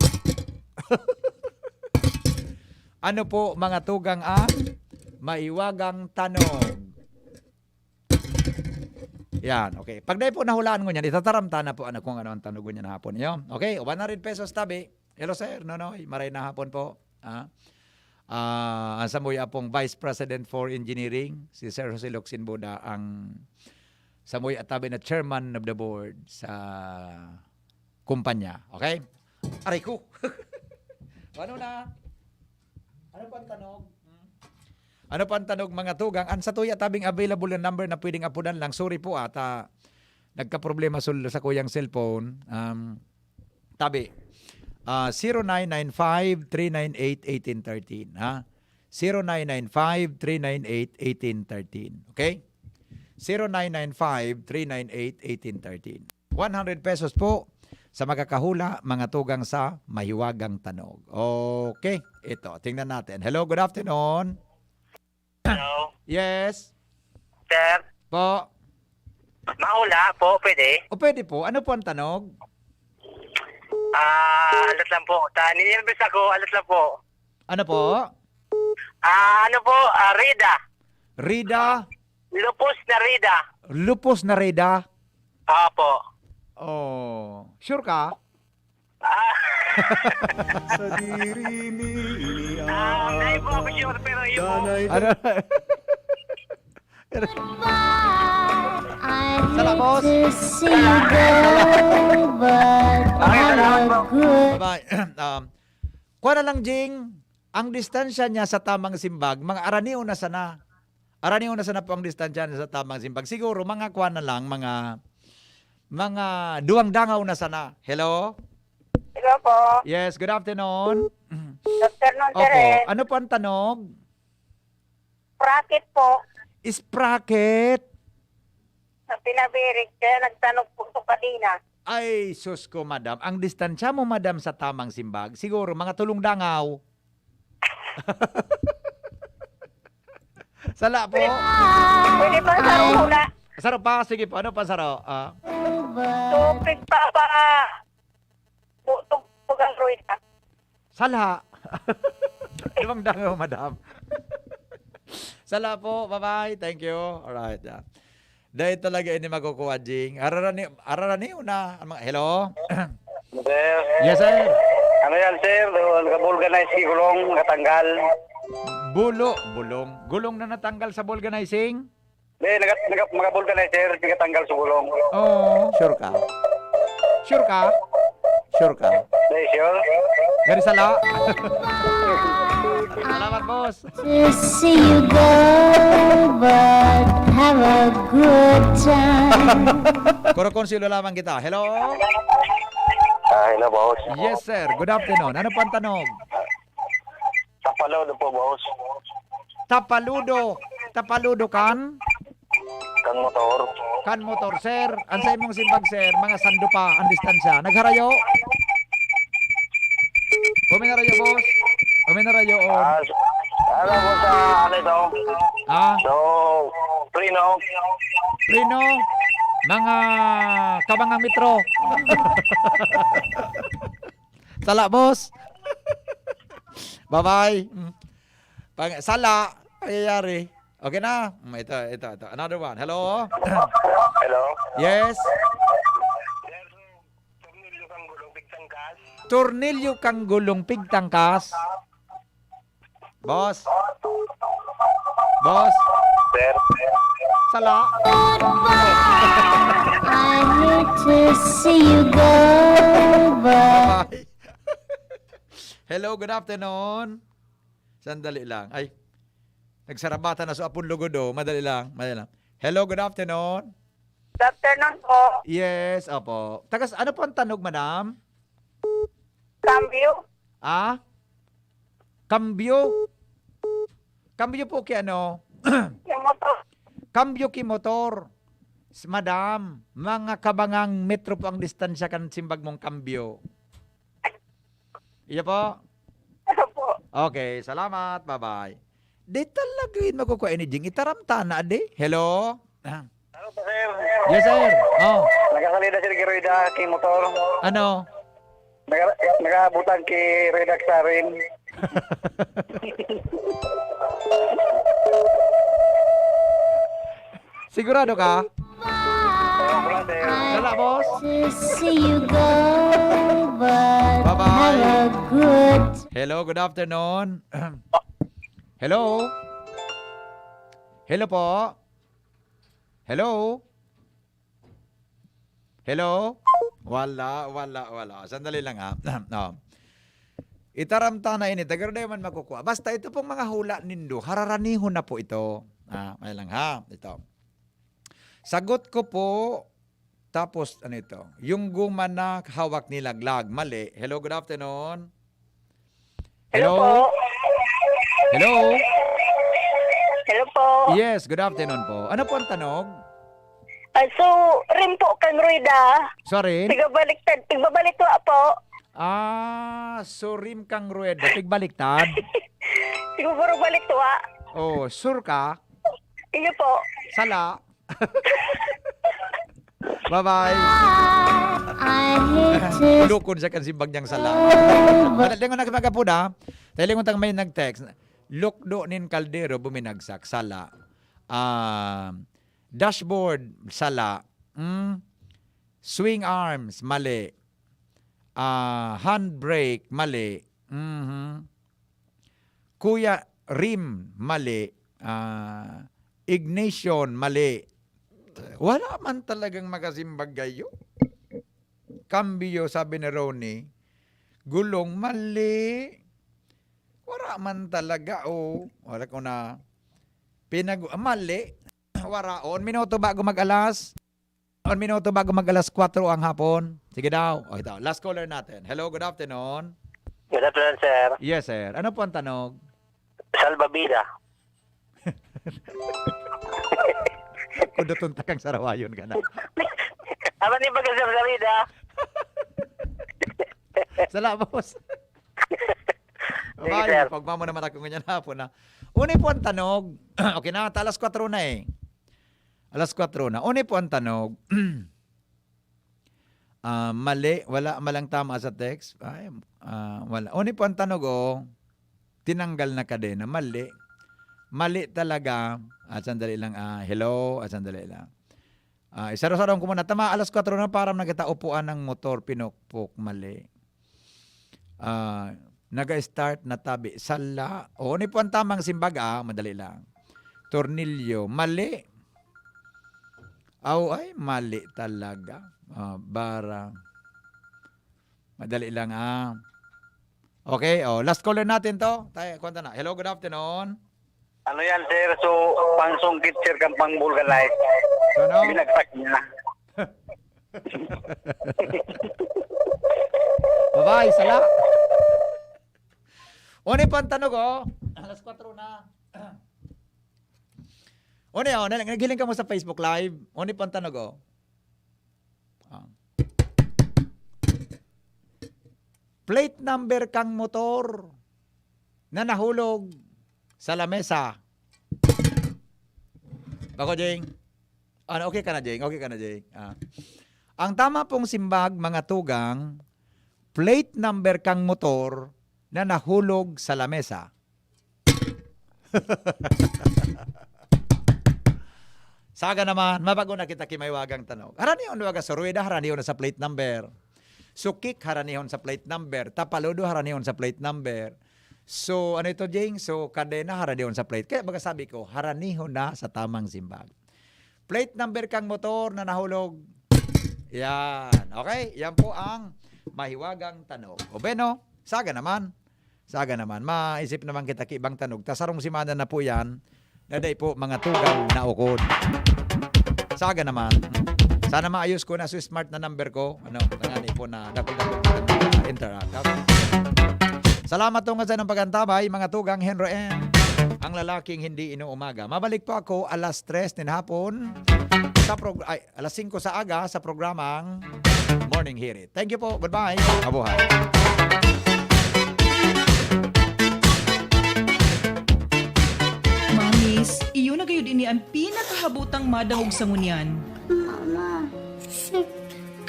Ano po, mga tugang, ang mahiwagang tanog? Yan, okay. Pag dai po nahulaan ngunyan, itataram ta na po ano, kung ano ang tanog ngunyan hapon. Iyo. Okay, one hundred pesos tabi. Hello, sir. Nonoy, maray na hapon po. Ah, ah, ang samuya pong Vice President for Engineering, si Sir Jose Locsin Buda, ang samuya tabi na Chairman of the Board sa kumpanya. Okay? Aray ko! Ano na? Ano pang tanog? Hmm? Ano pang tanog, mga tugang? Ang satuya tabing available na number na pwedeng apudan lang. Sorry po, ata nagkaproblema sul-, sa kuyang cellphone. Um, tabi, ah, zero nine nine five, three nine eight, eighteen thirteen, ha? Zero nine nine five, three nine eight, eighteen thirteen. Okay? Zero nine nine five, three nine eight, eighteen thirteen. One hundred pesos po sa makakahula, mga tugang, sa mahiwagang tanog. Okay, ito, tingnan natin. Hello, good afternoon. Hello. Yes. Sir? Po. Mahula po, pwede? O, pwede po. Ano po ang tanog? Ah, alat lang po. Ta, ninervous ako, alat lang po. Ano po? Ah, ano po? Ah, Rida. Rida? Lupos na Rida. Lupos na Rida? Apo. Oh, sure ka? Ah. Sa diri mi ini Ah, dai po ako sure, pero yun po. Danay Ano? Goodbye. I Salamat, hate boss. To see you go, but Okay, have salamat a po. Good Bye-bye. Um, kuha na lang, Jing. Ang distansya niya sa tamang simbag, mga araniw na sana. Araniw na sana po ang distansya niya sa tamang simbag. Siguro, mga kuha na lang, mga, mga duwang dangaw na sana. Hello? Hello po. Yes, good afternoon. Good afternoon, sir, Opo. eh. Ano po ang tanog? Sprocket po. Sprocket? Sa pinabirik, kaya nagtanog po ito kanina. Ay, sus ko, madam. Ang distansya mo, madam, sa tamang simbag, siguro mga tulong dangaw. Sala po. Pwede, pwede pang saro muna. Saro pa? Sige po. Ano pa saro? Ah. Tubig pa ba? Bu-, tug-, tugang rueda. Sala. Ibang dangaw, madam. Sala po. Bye-bye. Thank you. Alright. Ah. Dahil talaga ini makukuha, Jing. Ararani, ararani una. Ang mga, hello? Sir? Yes, sir. Ano yan, sir? Naka-vulcanize si gulong, nakatanggal. Bulo, bulong. Gulong na natanggal sa vulcanizing? Hindi, naka-, naka-, naka-vulcanize, sir. Nakatanggal sa gulong. Oo. Sure ka? Sure ka? Sure ka? Hindi, sure. Gari sala? Salamat, boss. To see you go, but have a good time. Koro konsilo lamang kita. Hello? Ah, hello, boss. Yes, sir. Good afternoon. Ano pang tanog? Tapaludo po, boss. Tapaludo. Tapaludo kan? Kan motor. Kan motor, sir. Ang sa imong simbag, sir, mga sando pa ang distansya. Nagharayo? Uminarayo, boss? Uminarayo, oh. Ah, s-, Alam mo sa ano ito? Ah? So, Prino. Prino, mga kabangang metro. Sala, boss. Bye-bye. Mm. Pang, sala, nangyayari. Okay na. Mm, ito, ito, ito. Another one. Hello? Hello? Yes? Tornilyo kang gulong pigtangkas. Tornilyo kang gulong pigtangkas. Boss. Boss. Sir. Sala. Goodbye. I hate to see you go, but Bye. Hello, good afternoon. Sandali lang. Ay, nagsarabatan na so apon lugod, oh. Madali lang, madali lang. Hello, good afternoon. Good afternoon po. Yes, opo. Tagas, ano po ang tanog, madam? Cambio. Ah? Cambio? Cambio po ki ano? Yung motor. Cambio ki motor. S-, madam, mga kabangang metro po ang distansya kan simbag mong cambio. Iya po? Opo. Okay, salamat. Bye-bye. Di talaga yun makukuha ni Jing. Itaram ta na, di? Hello? Ah. Hello, sir. Yes, sir. Oh. Nagkasalida, sir, ki Rueda, ki motor. Ano? Naka-, nakabutang ki Rueda sa rim. Sigurado ka? Wala, sir. Wala, boss? To see you go, but Bye-bye. Have a good Hello, good afternoon. Hello? Hello po? Hello? Hello? Wala, wala, wala. Sandali lang, ha. Oh. Itaram ta na ini. Taga Roday man makukuha. Basta ito pong mga hula nindo, hararanihon na po ito. Ah, may lang, ha. Ito. Sagot ko po, tapos ano ito? Yung guma na hawak ni Laglag. Mali. Hello, good afternoon. Hello po. Hello? Hello po. Yes, good afternoon po. Ano po ang tanog? Ah, so, rim po kang rueda. Sorry? Tigabaliktad, tigbabalitwa po. Ah, so rim kang rueda, tigbaliktad? Siguro balitwa. Oh, sure ka? Iyo po. Sala. Bye-bye. I hate to Lukon siya kan simbag niyang sala. Oh, ba- Madalingon na magapod, ha? Talingon tang may nag-text. Lukdo nin kaldero buminagsak, sala. Ah, dashboard, sala. Mm. Swing arms, mali. Ah, handbrake, mali. Mhm. Kuya Rim, mali. Ah, ignition, mali. Wala man talagang makasimbag kayo. Cambio, sabi ni Ronnie. Gulong, mali. Wala man talaga, oh. Wala ko na pinag-, ah, mali. Wala. On minuto bago mag-alas. On minuto bago mag-alas kwatro ang hapon. Sige daw. O, ito. Last caller natin. Hello, good afternoon. Good afternoon, sir. Yes, sir. Ano po ang tanog? Salbabida. Kuduton ta kang sarawayon ka na. Aman yung pagka-salbabida. Sala, boss. Sige, Abay, sir. Pagmamo naman ako ngunyan hapon, ha. Unay po ang tanog. Okay na, ta alas kwatro na, eh. Alas kwatro na. Unay po ang tanog. Ah, mali. Wala malang tama sa text. Ay, ah, wala. Unay po ang tanog, oh. Tinanggal na kadena. Mali. Mali talaga. At sandali lang, ah, hello. At sandali lang. Ah, isaro-sarong ko muna. Tama, alas kwatro na, parang nagkataupuan ng motor, pinukpok. Mali. Ah, naga-start na tabi. Sala. O, ano po ang tamang simbag, ah? Madali lang. Tornilyo. Mali. Aw, ay, mali talaga. Ah, bara. Madali lang, ah. Okay, oh, last caller natin to. Tayo, kwenta na. Hello, good afternoon. Ano yan, sir? So, pangsungkit, sir, kang pang vulcanize. So, no? Binagsak niya. Bye-bye, sala. Unay po ang tanog, oh. Alas kwatro na. Unay, oh, nag-, naghiling ka mo sa Facebook Live. Unay po ang tanog, oh. Ah. Plate number kang motor na nahulog. sa lamesa. Bako, Jing? Ano, okay ka na, Jing? Okay ka na, Jing? Ah. Ang tama pong simbag, mga tugang, plate number kang motor na nahulog sa lamesa. Saga naman, mabago na kita ki may wagang tanog. Haranihon waga sa rueda, haranihon na sa plate number. So, kick, haranihon sa plate number. Tapaludo, haranihon sa plate number. So, ano ito, Jing? So, kadena, haranihon sa plate. Kaya baga sabi ko, haranihon na sa tamang simbag. Plate number kang motor na nahulog. Yan. Okay? Yan po ang mahiwagang tanog. O beno, saga naman. Saga naman. Maisip naman kita ki ibang tanog. Ta sarong semana na po yan. Daday po, mga tugang na ukod. Saga naman. Sana maayos ko na so smart na number ko. Ano, tangani po na dakul-dakul na interact. Salamat tungod sa inyong pag-antabay, mga tugang Henry M. Ang lalaking hindi inuumaga. Mabalik po ako alas tres nin hapon sa prog-, ay, alas singko sa aga sa programang Morning Hirit. Thank you po. Goodbye. Mabuhay. Mamis, iyo na gayud ini an pinakahabotang madangog sa ngunyan. Mama, sip.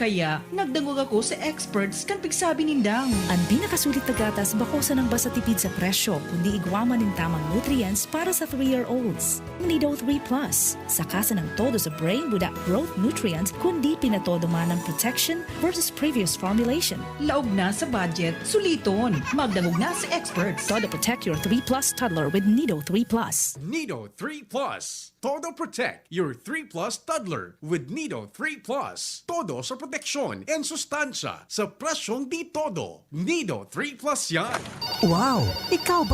Kaya, nagdangog ako sa experts kan pigsabi nindang. An pinakasulit na gatas bako sanang basta tipid sa presyo, kundi igwa man nin tamang nutrients para sa three-year-olds. Nido three Plus. Saka sanang todo sa brain without growth nutrients, kundi pinatodo man ang protection versus previous formulation. Laog na sa budget, suliton. Magdangog na sa experts. Todo protect your three Plus toddler with Nido three Plus. Nido three Plus. Todo protect your three Plus toddler with Nido three Plus. Todo sa proteksyon and sustansya sa presyong di todo. Nido three Plus yan. Wow! Ikaw